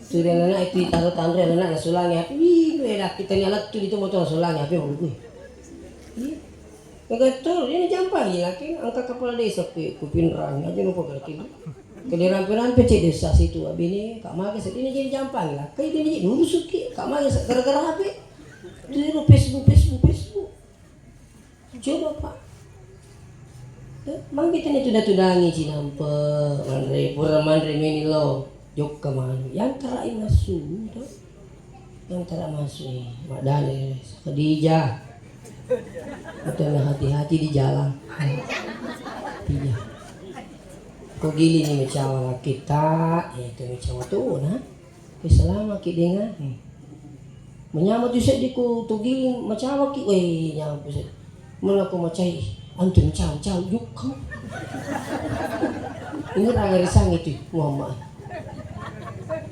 Tuli anak itu taro tanre anak nasulangi H P. Wih, gue laki tanya lettu itu motor nasulangi H P mau gue. Iya. Betul, ini jampangi laki angka kepala desa ke kupinrang aja nopo berarti. Kede rampe-rampe cek desa situ abini kak mage sedini jadi jampangi laki ini jadi lurus ki kak mage gara-gara H P. Itu Facebook, Facebook, Facebook. Coba, Pak. Eh, mangkitani tuda-tudangi cinampe, manre, pura manre meni lo, jokka manu. Yang terakhir masuk, tuh. Yang terakhir masuk, Madale, Khadijah. Itu yang hati-hati di jalan. Khadijah. Ko gili ni mecawa kita, ya itu mecawa tuh, nah. Pe selama ki denga. Hmm. Menyama tu seddi ku togiling macawaki, weh, nyampe seddi. Mela ko macai, antu macau, cau, jukka. Ini ranga risang itu, Muhammad.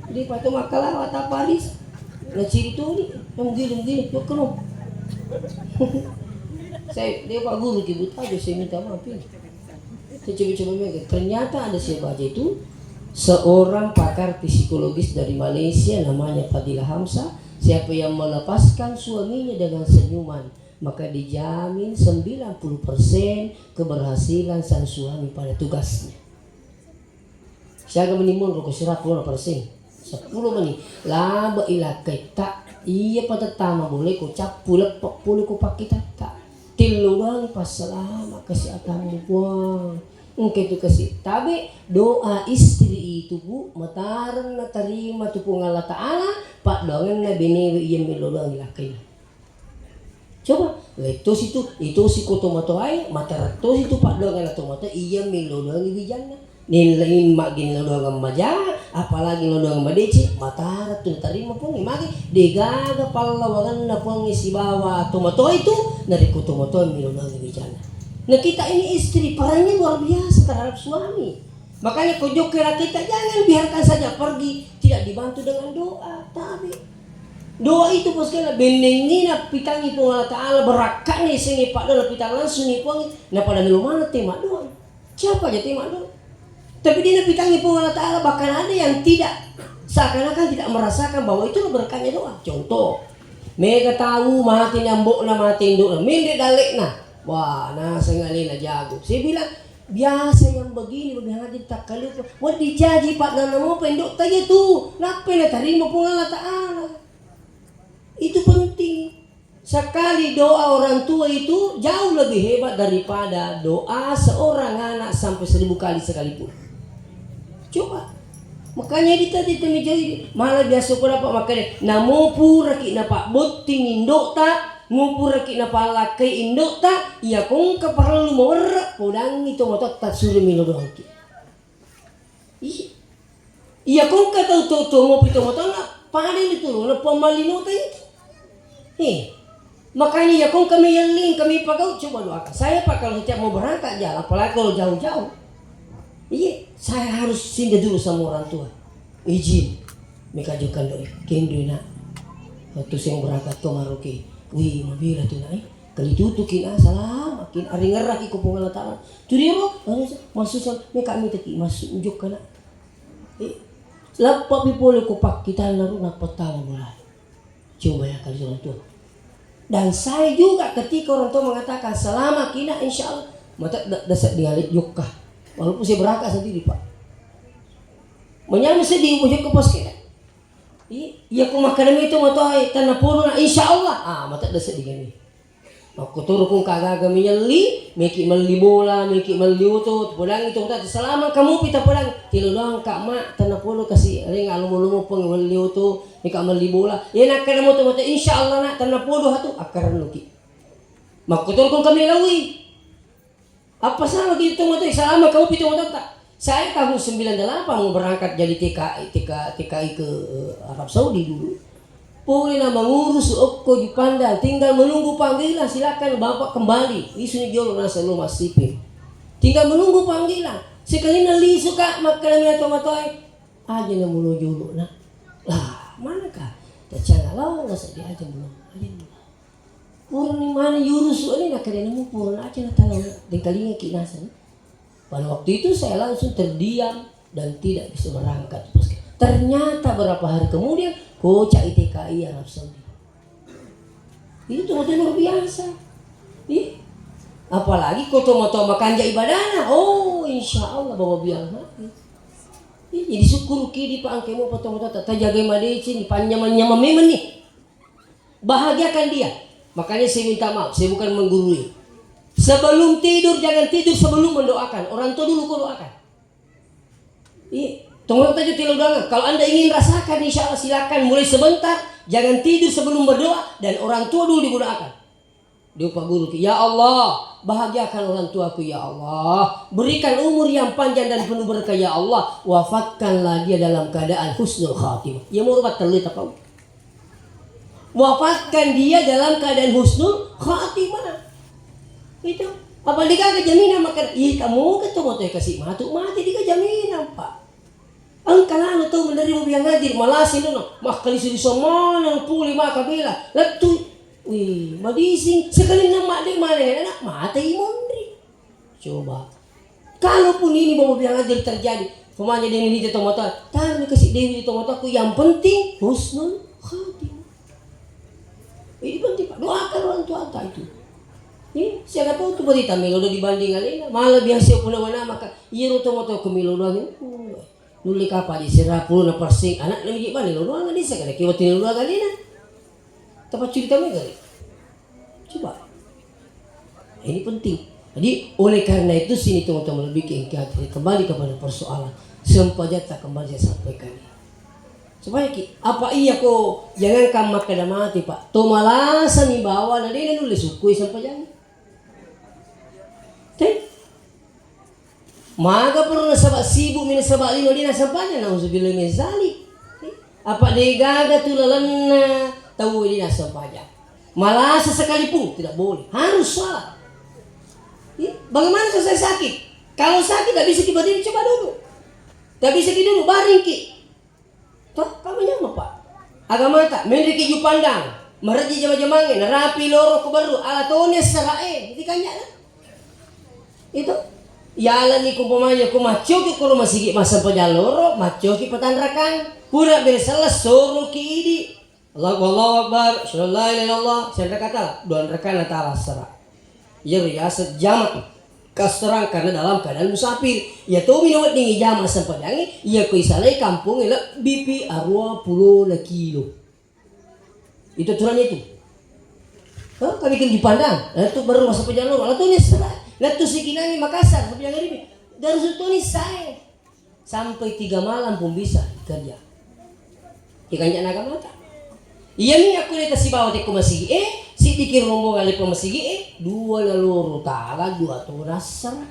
Di patu makkalawa taparis. Na ciri tu ni, yang gini, gini, jukka no. Saya, dia Pak Guru ki buta aja, saya minta maaf, ya. Saya coba-coba mikir, ternyata ada saya baca itu seorang pakar psikologis dari Malaysia namanya Fadila Hamzah Siapa yang melepaskan suaminya dengan senyuman, maka dijamin sembilan puluh persen keberhasilan sang suami pada tugasnya. Siaga meni monro ko sirappulo persen? Seppulo meni. Laba ilakkaitta, iya patettama boleh ko cappu leppe pole ko pakkitatta. Tillo doang passalama kasi atammu, Puang. Engka tu kasi tabe, doa istri itu, Bu, matarenna tarima tu Puang Allah Ta'ala, paddoangenna benewe iya mello doang ilakkaina. Coba, lettosi tu, itosi ko tomatoae, materrettosi tu paddoangenna tomatoae, iya mello doang wijanna. Nilai maggin lo doang maja, apalagi lo doang madeceng, matara tu tarima Puang, magi degaga pallawangenna Puang sibawa tomatoa itu, narekko tomatoa mello doang wijanna. Nah, kita ini istri, perannya luar biasa terhadap suami. Makanya ko jokka laki kita, jangan biarkan saja pergi tidak dibantu dengan doa. Tabe. Doa itu, Bos, kena bennengi napitangi Puang Allah Ta'ala, barakka'na isengi paddoa, napitang langsung ni Puang, napada melo maneng tema doang. Siapa aja tema doang? Tapi dia napitangi Puang Allah Ta'ala, bahkan ada yang tidak, seakan-akan tidak merasakan bahwa itulah berkatnya doa. Contoh, mega tahu mati ni ambo'na, mati indo'na, mende dalekna. Wah, naseng alena jago. Saya bilang, biasa yang begini, begini aja takkalupa. Wah, dijaji pak nana mopa indo'ta iya tu. Nappa natarima Puang Allah Ta'ala. Itu penting. Sekali doa orang tua itu jauh lebih hebat daripada doa seorang anak sampai seribu kali sekalipun. Coba. Makanya di tadi temi jauh ini. Malah biasa ko dapat makanya, namo puraki napabbotting indo'ta, mo puraki napallakkai indo'ta, iya kongka parellu mawerre, podangi to matotta suri melo doangki. Iya. Iya kongka tau to, to mopi to motonna, pada ini tu, na pemmalino tadi. Eh, makanya iya kongka mi yelling, kami pagau, coba doakan. Saya, Pak, kalau setiap mau berangkat jalan, apalagi kalau jauh-jauh, iya, saya harus singgah dulu sama orang tua. Izin, mekajukan doi, kendui nak. Waktu saya berangkat ke Maroke, wih, mabila tu nak, eh? Kalitutuki na salamakin, aringerraki ko Puang Allah Ta'ala. Tu dia ro, masusa, meka mitaki, masuk jokka nak. Eh, lappa pi pole ko pakkitanna ro, nappa tama bola. Coba ya kali orang tua. Dan saya juga ketika orang tua mengatakan, "Selamat kina, insya Allah," mata da-, dasa dialek jokka. Walaupun saya berangkat sendiri, Pak. Menyamai sedih, mau jokka pas kira. Iya, iya, ko makkadami itu matoa, eh, tanna podo na, insya Allah. Ah, mata dasa digani. Makkotoro kung kagaga menyelli, meki melli bola, meki melli oto, podangi to, ta salama kamu pita podang. Tilo doang, Kak, Mak, tanna podo kasi, ring alomo-lomo peng melli oto, meka melli bola. Iya, nakkeda moto-moto, insya Allah, Nak, tanna podo hatu, akkarennuki. Makkotoro kung kami laui. Apa salah gitu moto, salama kamu pita mototta. Saya tahun sembilan delapan mau berangkat jadi T K I, T K, T K I ke, eh, Arab Saudi dulu. Pole na mengurus okko Jupanda, tinggal menunggu panggilan, silakan Bapak kembali. Isuni jolo nasa lo masipin. Tinggal menunggu panggilan. Sekalina lisu, Kak, makkeda mina tomatoe. Aja na mulo jolo, Nak. Lah, mana, Kak? Tacala lao nasa diaja mulo. Aja mulo. Purani mani yurusu ni, nakkeda nemu purana aja na tala dengkalingaki naseng. Pada waktu itu saya langsung terdiam dan tidak bisa berangkat. Ternyata berapa hari kemudian, kocak I T K I Arab Saudi. Itu betul luar biasa. Ih, apalagi ko tomo-tomo makanja ibadahna. Oh, insya Allah bawa biang mati. Ih, jadi syukur kidi pa angke mo pa tomo-tomo tak tajaga madeceng, panyamang-nyamang memang nih. Bahagiakan dia. Makanya saya minta maaf, saya bukan menggurui. Sebelum tidur, jangan tidur sebelum mendoakan. Orang tua dulu kau doakan. Iya, tunggu saja tidur doakan. Kalau Anda ingin rasakan, insya Allah silakan mulai sebentar. Jangan tidur sebelum berdoa dan orang tua dulu didoakan. Dia Pak Guru, "Ya Allah, bahagiakan orang tuaku, ya Allah. Berikan umur yang panjang dan penuh berkah, ya Allah. Wafatkanlah dia dalam keadaan husnul khatimah." Ya, mau rubat terlalu tak tahu. Wafatkan dia dalam keadaan husnul khatimah. Itu. Apa digaga jaminan makan? Ih, kamu ke tomo-tomo kasih matu mati digaga jaminan, Pak. Engka lalo tau menerima biang hadir, malasi nono, makkalisu-lisu maneng puli maka bela, lettu. Wih, madising, sekali nama de mana anak mata imonri. Coba. Kalaupun ini bawa biang hadir terjadi, pemanya dia ini tomo-tomo, taruh kasih Dewi di tomo-tomo, yang penting husnul khatimah. Ini penting, Pak. Doakan orang tua Anta itu. Ini siaga tau tu berita melo doang dibanding alena. Malah biasa puna wana maka iyaro to moto ko melo doang. Nulle kapang di sera puluh persen anak na biji bale lo doang di sera kira kira tini lo doang alena. Tempat cerita mega. Coba. Ini penting. Jadi oleh karena itu sini teman-teman lebih ke kembali kepada persoalan sempajatta kembali saya sampaikan. Supaya ki, apa iya ko jangankan makkeda mati, Pak. To malasani bawa na dena nulle sukkui sempajang. Te? Maga perlu nasaba sibuk mi nasaba lino dena sempajang, nauzubillah min zalik. Apa degaga tu lalenna tau dena sempajang. Malasa sekalipun tidak boleh, harus sholat. Bagaimana kalau saya sakit? Kalau sakit tidak bisa ki berdiri, coba duduk. Tak bisa ki duduk, baring ki. Toh, kamu nyameng, Pak. Agamata, menriki Jupandang, marejji jama-jamangnge, narapi loro ko berru, ala toni assara'e, iti kanjana. Itu. Yalani ko umpamanya ko maccoki ko rumah sigi massempajang loro, maccoki patanrakang. Pura beresella soroki idi. Allahu Akbar, Allahu Akbar, asyhadu an la ilaha illallah, sera kata, dua rakaat na tala assara. Iyaro yaseng jama kasserang karena dalam keadaan musafir. Iya tomi nawedding ijama sempajangnge, iya ko isalai kampongnge lebbi pi arua pulo na kilo. Itu aturannya itu. Hah, kami kan dipandang. Nah, itu baru masa pejalo. Ala toni sera. Nah, tu sikinangi Makassar, sepanjang hari ini. Dari situ ni saya. Sampai tiga malam pun bisa kerja. Tiga anak agamata. Iya mi aku ni tasibawa teko masigi e, sidiki rombongan lepa masigi e, dua laloro tala, dua tona sera.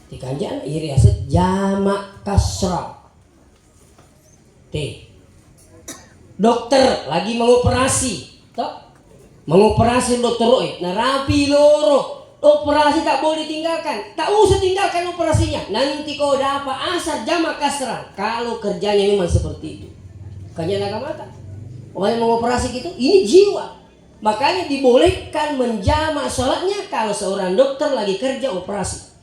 Tiga anak iri aset jama kasra. Te. Dokter lagi mengoperasi, toh? Mengoperasi dokter, eh, narapi loro. Operasi tak boleh ditinggalkan. Tak usah tinggalkan operasinya. Nanti kau dapat asar jama kasra. Kalau kerjanya memang seperti itu. Kerja naga mata. Orang yang mengoperasi gitu, ini jiwa. Makanya dibolehkan menjamak sholatnya kalau seorang dokter lagi kerja operasi.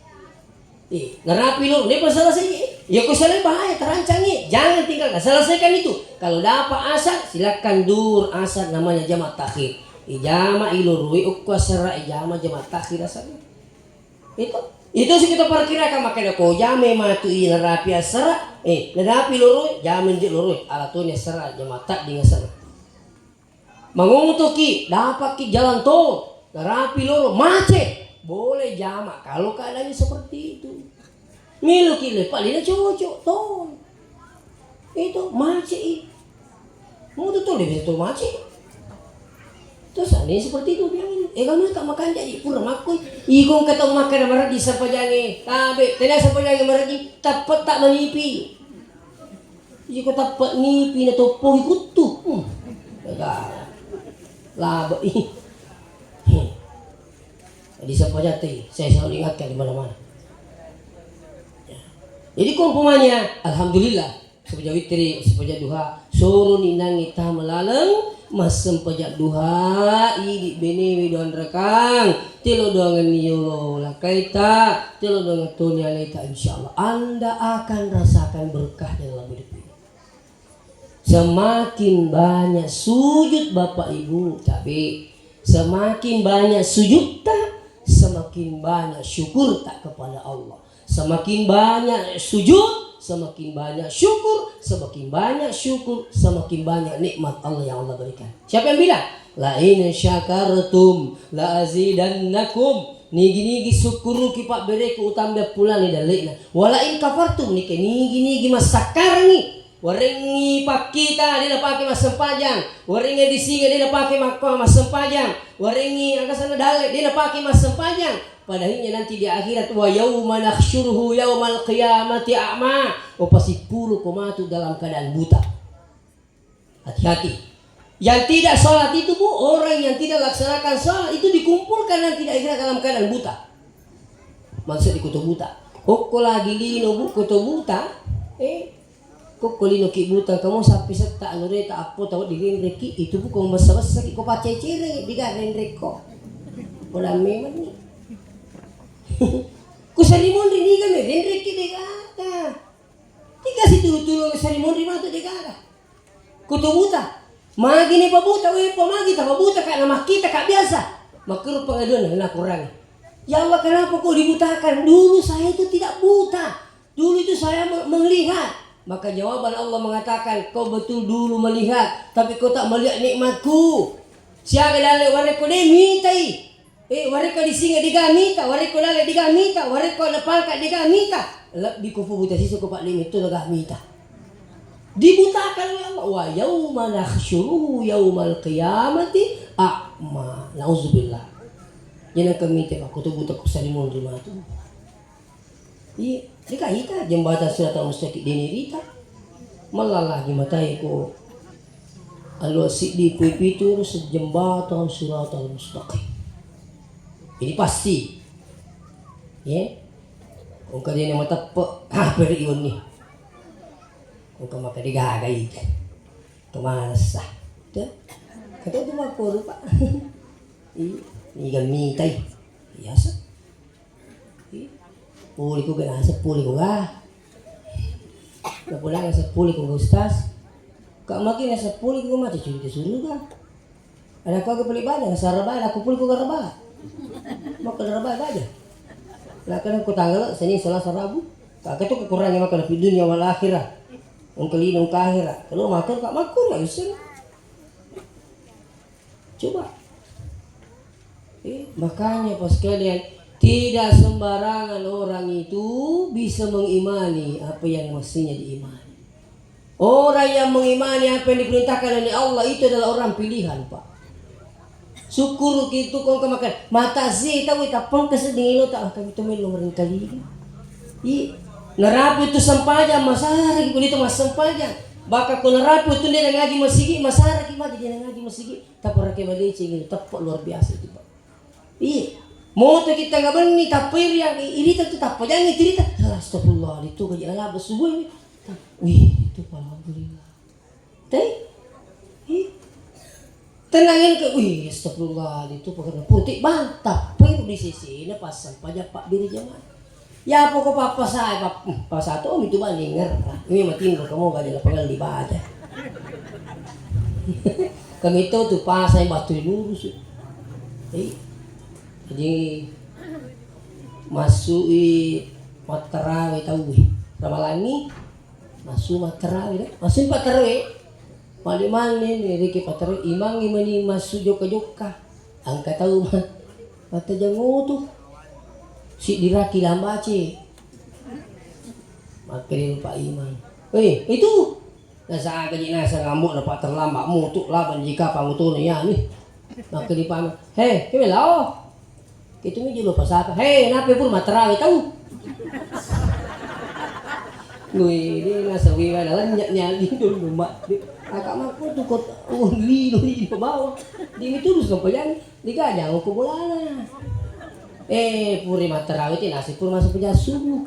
Eh, narapi lo, ini selesai. Ya, kau selesai bahaya, terancang, eh. Jangan tinggalkan, selesaikan itu. Kalau dapat asar, silakan dur asar, namanya jama takhir. Ijama ilurui ukku asara, ijama jama takhir asar. Itu, itu sih kita perkirakan, makanya kau jame matu i narapi asara, eh, narapi lurui, jame nje lurui, alatoni asara, jama tak dengan asara. Mangotoki, dapatki jalan tol, narapi loro, macet, boleh jama kalau keadaannya seperti itu. Meloki lepa, dena cocok tol. Itu macet i. Mau tuh tol, bisa tol macet. Terus aneh seperti itu bilang, eh, kamu tak makan jadi pura makoi. Ikong kata makan maradi sapajange, tabe, tidak sapajange maradi, tapat tak manipi. Iko tappa nipi na toppogi kuttu. Hmm. Gaga. Laba i. Hmm. Jadi siapa jati? Saya selalu ingatkan di mana-mana. Ya. Jadi ko umpamanya, alhamdulillah, sepaja witri, sepaja duha, soro ni nangi tama laleng, massempajang duha, idi benewe doang rekang. Telo doangenni yolo lakaita, telo doangeng toni aleta, insyaallah Anda akan rasakan berkahnya dalam hidup ini. Semakin banyak sujud Bapak Ibu, tapi semakin banyak sujudta, semakin banyak syukurta kepada Allah. Semakin banyak sujud, semakin banyak syukur, semakin banyak syukur, semakin banyak nikmat Allah yang Allah berikan. Siapa yang bilang? La in syakartum la azidannakum. Nigi-nigi sukkuruki pabbereku utambe pulani dalle'na. Wala in kafartum, nike nigi-nigi massakkarangi. Warengngi pakkita, de napake massempajang. Warengngi disinga, de napake makko massempajang. Warengngi angkasana dalle, de napake massempajang. Padahinya nanti di akhirat, wa yauma nahsyuruhu yaumal qiyamati a'ma. Upasippuluko matu dalam keadaan buta. Hati-hati. Yang tidak sholat itu, Bu, orang yang tidak laksanakan sholat itu dikumpulkan nanti di akhirat dalam keadaan buta. Maksud di kuto buta. Okko lagi lino, Bu, kuto buta. Eh, kokko lino ki buta, kamu sapi setta anu reta appo tau direnreki, itu Bu, ko bessa-bessa ki ko pacecere, diga renrekko. Pola memang ni. Ku sarimun ri niga me renreki degata. Tiga situlu-tulu sarimun ri matu degata. Kuto buta. Magi ni pabuta, weh, pa magi ta pabuta ka na makkita ka biasa. Makkiro pengaduan na kurang. Ya Allah, kenapa kau dibutakan? Dulu saya itu tidak buta. Dulu itu saya me-, melihat. Maka jawaban Allah mengatakan, kau betul dulu melihat, tapi kau tak melihat nikmatku. Siaga dalle warekko de mitai. Eh, warekko disinga dega mita, warekko lale dega mita, warekko lepalka dega mita. Lebbi ko fubuta sisa ko pak lima itu lega mita. Dibutakan oleh Allah. Wa yauma nahsyuruhu yaumal qiyamati a'ma. Nauzubillah. Jangan kemite pak kutu buta kusalimun rimatu. Iya, deka ita jembatan siratal mustaqim dini rita. Malah lagi matai ko alua siddi pui pitu sejembatan siratal mustaqim. Ini pasti. Ya. Engka dene mateppe, ha, peri iwonni. Engka maka digagai. Kemanessa. Tuh. Kata itu mah koru, Pak. Iya, niga mitai. Biasa. Puli ko ga naseng puli ko ga. Napulang naseng puli ko ga ustaz. Ka maki naseng puli ko mati curi ke suruga. Ada ko ga puli bana nasara bana ko puli ko ga raba. Maka raba baja. Nah kan ko tanggal Senin Selasa Rabu. Ka ketu kekurangan maka di dunia wal akhirah. Engka lino engka akhirah. Kalau makan ka makan ya usah. Coba. Eh, makanya, Pak sekalian, tidak sembarangan orang itu bisa mengimani apa yang mestinya diimani. Orang yang mengimani apa yang diperintahkan oleh Allah itu adalah orang pilihan, Pak. Syukur itu kau makan mata sih tahu tapang kesedih lo tak akan itu melo kali. I narapi itu sempajang masara gitu itu mas sempajang. Bahkan kau narapi itu dia ngaji masigi masara gitu dia ngaji masigi. Tappa reke madeceng itu, tappa luar biasa itu, Pak. Iya. Moto kita nggak berani, tappa iri yang irita itu tappa jangan cerita. Astagfirullah, itu kaji ala bersubuh ini. Wih, itu alhamdulillah. Teh? Ih. Tenang ini ke, wih, astagfirullah, itu pekerja putih, bang. Tappa di sisi ini pasang pajak Pak Biri Jamaah. Ya poko pappa sai, pap-, hmm, pasa to mi tu bani ngerra. Ini mah tinggal kamu gak ada pengal dibaca. Kami to tu pasai batu lurus. Eh, jadi masuk i mattarawe tau i. Ramalangi masuk mattarawe deh. Masuk pattarawe. Male-male ni riki pattarawe imangi mani masuk jokka-jokka. Angka tau ma-, mata jango tu. Siddi raki lambace. Makkeda Pak Imang, "Weh, itu!" Nasagaji naseng ambo'na, Pak, terlambat mutu, laban jika pangutuna iyanu. Makkeda Pak Imang, "He, kewe lao? Ketumi jolo pasapa? He, nape pur mattarawe tau?" Wih, dia naseng wih, wala lanyaknya di dulu, Mak. Agak mampu tuh kota, oh, lino, lino bawah. Dia itu terus sampai yang Diga jango ko bolana. Eh, puri mattarawe ti nasi pur masuk pejassu.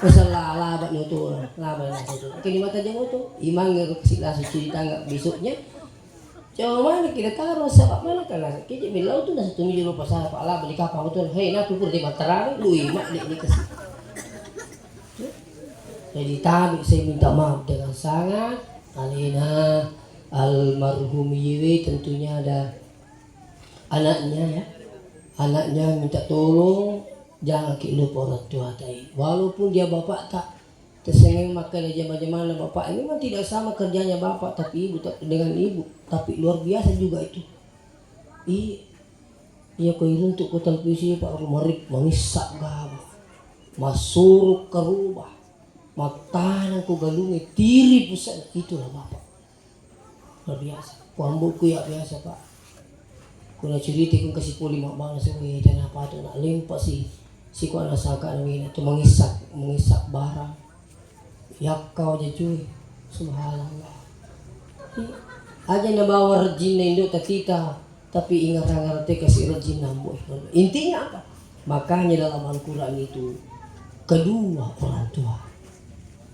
Kesel laba ni oto, laba nasi tu. Oke, di mata jango tu. Imang ngero kasi langsung cuci tangan besoknya. Coba mana kita taruh sabab mana kan nasi. Kiji milau tu nasi tumi jolo pasal apa laba di kapang tu. Hei, naku pur di mattarawe, lu imak dek ni kasi. Jadi tabi saya minta maaf dengan sangat. Alena almarhum Yewe tentunya ada anaknya ya, anaknya minta tolong, jangan ki lupa orang tua tai. Walaupun dia bapak tak tersengeng makan jama-jamana bapak ini memang tidak sama kerjanya bapak tapi ibu tak dengan ibu, tapi luar biasa juga itu. I iya ko iruntuk ko televisi pak rumarik mangissak gaba, masuruk karubah, mattanang ko galunge tiri pusat itulah bapak. Luar biasa. Ku ambo'ku ya biasa, Pak. Ku nacurita ku kasi poli mabbangsa, weh, tena patu nak lempa si, si ku anak saka na wena tu mengisap, mengisap barang. Yakka waja cuy. Subhanallah. Aja na bawa rejinna indo tatita, tapi ingarang-ngarang te kasi rejinna ambo. Intinya apa? Makanya dalam Al-Quran itu kedua orang tua.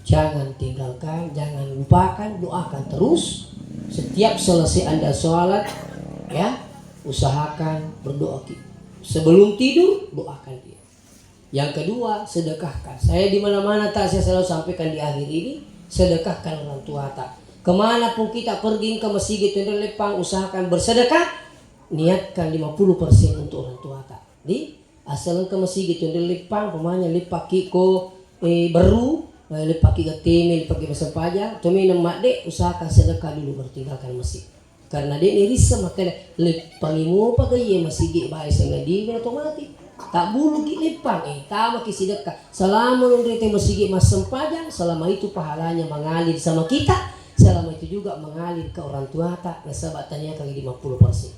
Jangan tinggalkan, jangan lupakan, doakan terus. Setiap selesai Anda sholat, ya, usahakan berdoa ki-, sebelum tidur, doakan dia. Yang kedua, sedekahkan. Saya di mana-mana tak saya selalu sampaikan di akhir ini, sedekahkan orang tua tak. Kemana pun kita pergi, engka masigi tu nré leppang, usahakan bersedekah, niatkan lima puluh persen untuk orang tuata. Di asal engka masigi tu nré leppang, pemanya leppaki ko, eh, berru, eh, leppaki gatteme, leppaki masempajang, to meneng madde, usahakan sedekah dulu baru tinggalkan masjid. Karena de' ni risseng makkeda, leppangi mopa ga iye masigi bae sangadi na to mati. Tabbuluki leppang, eh, tamaki sidekka. Selama nonrete masigi massempajang, selama itu pahalanya mengalir sama kita, selama itu juga mengalir ke orang tuata, nasaba taniakan lima puluh persen.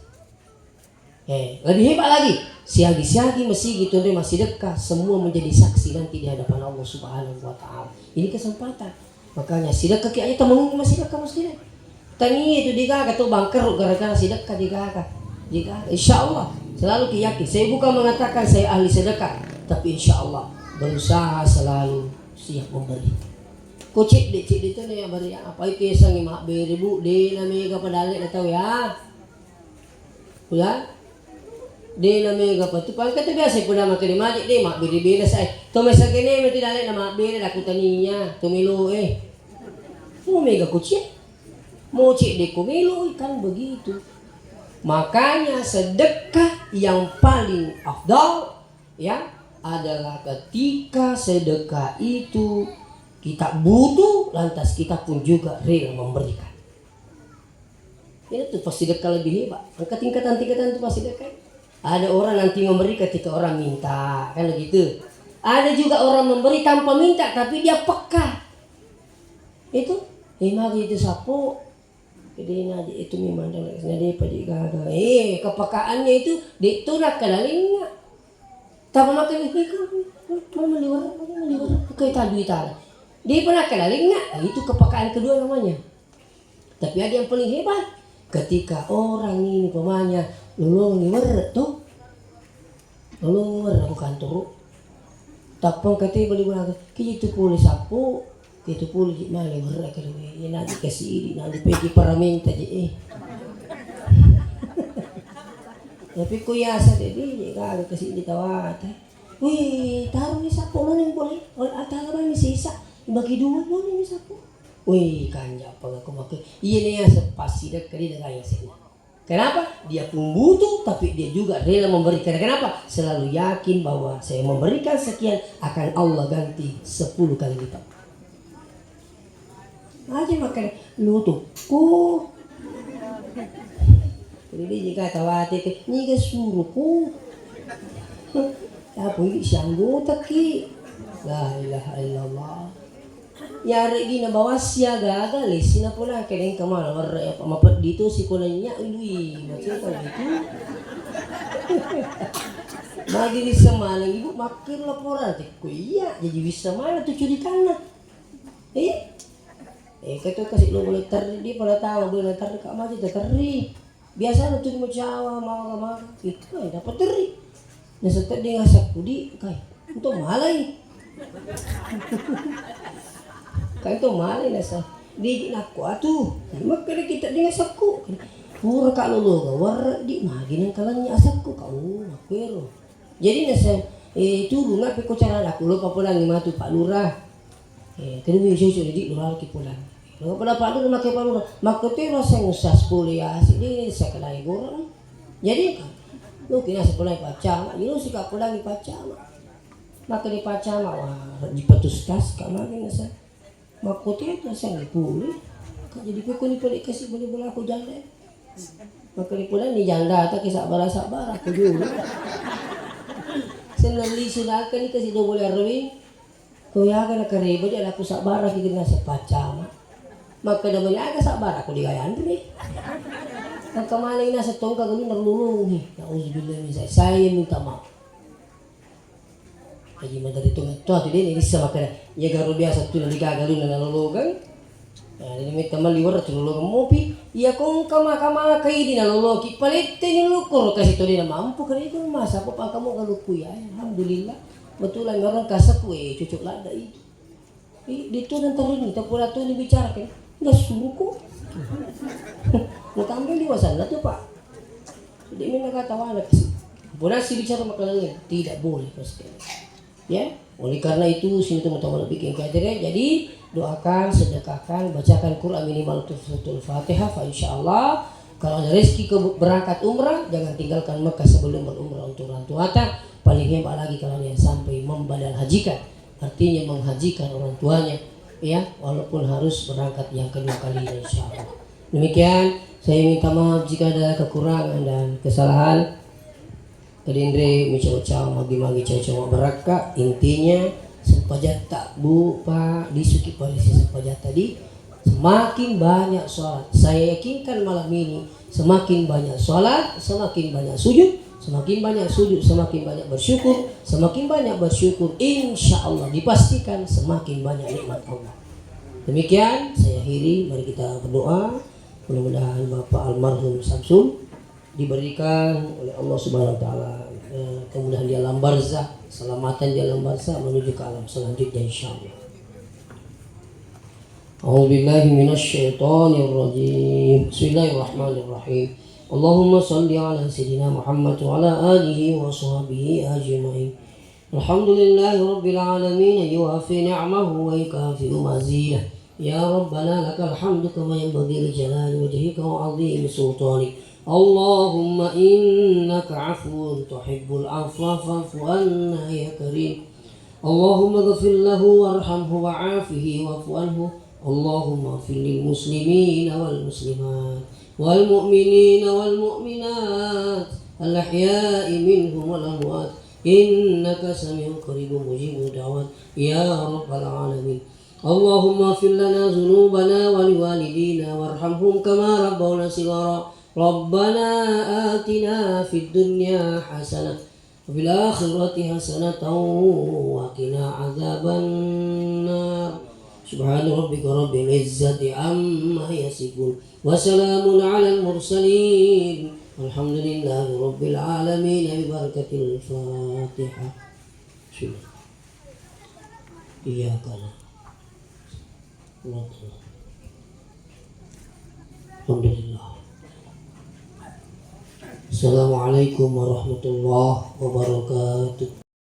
Eh, lebih hebat lagi, siagi-siagi masigi tu nré massidekka, semua menjadi saksi nanti di hadapan Allah Subhanahu wa Ta'ala. Ini kesempatan. Makanya sidekkaki aja, temengngi massidekka masjid. Tania itu digaga tu bangkrut gara-gara sidekka digaga. Digaga. Insya Allah, selalu ki yakin. Saya bukan mengatakan saya ahli sedekah, tapi insya Allah berusaha selalu siap memberi. Ko cedde-cedde tu nih beri apa itu, yasengngi mabbere, Bu, de' na mega padalle na tau ya. Pula, de' na mega pa tu, pangka tu biasa pula makkeda maje, de' mabbere-bere sae. To mesagene meti dale na mabbere, daku tania, to melo, eh. Mo mega ko cie. Mo cedde ko melo, kan begitu. Makanya sedekah yang paling afdal, ya, adalah ketika sedekah itu kita butuh, lantas kita pun juga rela memberikan. Itu passidekka lebih hebat. Engka tingkatan-tingkatan tu passidekka. Ada orang nanti memberi ketika orang minta, kan begitu. Ada juga orang memberi tanpa minta, tapi dia peka. Itu, eh, magi itu sapo. Jadi, nah, itu memang ada, nah, dia pada gagal. Eh, kepekaannya itu, dia itu nak kelalinga. Tapi makan itu, mau meliwar, mau meliwar, kayak tadi tala. Dia pernah kelalinga, itu kepekaan kedua namanya. Tapi ada yang paling hebat, ketika orang ini umpamanya lolongi werre tu, lolongi werre ko kantoro, tappang kate bali guna, kiji tu pole sapo, kiji tu pole ji male werre kali, eh, nanti kasih ini, nanti pergi paramenta je, eh. Tapi ko yasa jadi, je kali kasih ditawata. Wih, taruh ni sapo, mana yang boleh? Oleh atala bani sisa, bagi dua, mana ni sapo? Wih, kanjappa gako makke. Iya nih ya, sepassidekka di daga ya sena. Kenapa? Dia pun butuh, tapi dia juga rela memberikan. Kenapa? Selalu yakin bahwa saya memberikan sekian, akan Allah ganti sepuluh kali lipat. Aja makkeda, "Lutokku." Jadi dia jika tawate ke, "Niga suruhku." Tapi sianggotaki. La ilaha illallah. Yareggi nabawa siaga-aga, lesi napola, kedeng kemana, warra apa, mapeddi tu sikolanya, lui, macam itu. Magi bisa malang ibu, makkir laporan, tekko iya, jadi bisa malang tu curikanna. Eh? Eh, katu kasi lo boleh terri, di pada tahu boleh terri, kak maju terri. Biasa na tu macawa, mawa, mawa. Itu kan dapat terri. Nasa tadi ngasak kudi, kai. Untuk malai. Kai itu malai nasa. Di nakku atu. Maka kita di ngasakku. Pura kak lolo, warra di magi nang kalanya asakku, kau makuero. Jadi nasa, eh, turu na peko cara aku lo papolangi matu Pak Lurah. Eh, kedua minggu susu jadi lurah ki pulang. Lo pada Pak Lurah, makai Pak Lurah. Maka tu rasa ngusah sepuluh ya, si dia saya kenai goreng. Jadi kan, lo kena sepulang pacamat, lo si kak pulang pacamat. Maka di pacamat, wah, di petus tas, kak magi nasa. Makkote tu aseng pule. Kak jadi pekko ni pole kasi boleh bola aku janda. Maka ni pole ni janda ta ke sabar-sabar aku dulu. Senang lisu nak ni kasi do boleh arwing. Ko yaga na kareba dia aku sabar aku kena sepacama. Maka da mani aga sabar aku di gayandri. Maka mana ina setongka gelu nalulungi. Nauzubillah min zalik. Saya minta maaf. Aji madari tu metto tu de' ni rissa makkeda, iya garo biasa tu naligaga alunna nalologeng. Nah, jadi metta mali warra tu lologeng mopi. Iya ko engka maka-maka idi naloloki palette ni lukkoro kasi to de' na mampu kare ko masa apa pangka mo galukku ya. Alhamdulillah. Betulan orang kasaku, eh, cocok ladda itu. Eh, di tu dan teringi, tak pula tu ni bicara kan. Enggak suruhku. Mau tampil di wasanna tu, Pak. Jadi mina kata wala kasi. Bonasi bicara makalele, tidak boleh, Bos. Ya, oleh karena itu, sini teman-teman lebih ke jadi, doakan, sedekahkan, bacakan Quran minimal tu suratul Fatihah, fa insya Allah, kalau ada rezeki ke berangkat umrah, jangan tinggalkan Mekah sebelum berumrah untuk orang tua ta. Paling hebat lagi kalau ada yang sampai membadal hajikan, artinya menghajikan orang tuanya, ya, walaupun harus berangkat yang kedua kalinya, insya Allah. Demikian, saya minta maaf jika ada kekurangan dan kesalahan. Kedinre, micawa-cawa, magi-magi, cawa-cawa berakka. Intinya, sempajatta, Bu, Pak, disuki parisi sempajatta di, semakin banyak sholat. Saya yakinkan malam ini, semakin banyak sholat, semakin banyak sujud, semakin banyak sujud, semakin banyak bersyukur, semakin banyak bersyukur, insya Allah dipastikan semakin banyak nikmat Allah. Demikian, saya akhiri. Mari kita berdoa. Mudah-mudahan Bapak almarhum Samsul diberikan oleh Allah Subhanahu wa Ta'ala, eh, kemudahan di alam barzah, keselamatan di alam barzah menuju ke alam selanjutnya, insya Allah. أعوذ بالله من الشيطان الرجيم. بسم الله الرحمن الرحيم. اللهم صل على سيدنا محمد وعلى آله وصحبه أجمعين. الحمد لله رب العالمين، يوافي نعمه ويكافئ مزيده. يا ربنا لك الحمد كما ينبغي لجلال وجهك وعظيم سلطانك. اللهم إنك عفو تحب العفو فاعف عنا يا كريم. اللهم اغفر له وارحمه وعافه واعف عنه. اللهم اغفر للمسلمين والمسلمات والمؤمنين والمؤمنات الأحياء منهم والأموات إنك سميع قريب مجيب الدعوات يا رب العالمين. اللهم اغفر لنا ذنوبنا ولوالدينا وارحمهم كما ربونا صغارا. ربنا آتنا في الدنيا حسنة وفي الآخرة حسنة وقنا عذاب النار. سبحان ربك رب العزة عما يصفون. وسلام على المرسلين. والحمد لله رب العالمين. ببركة الفاتحة. بسم الله. إياك نعبد. الحمد لله. السلام عليكم ورحمة الله وبركاته.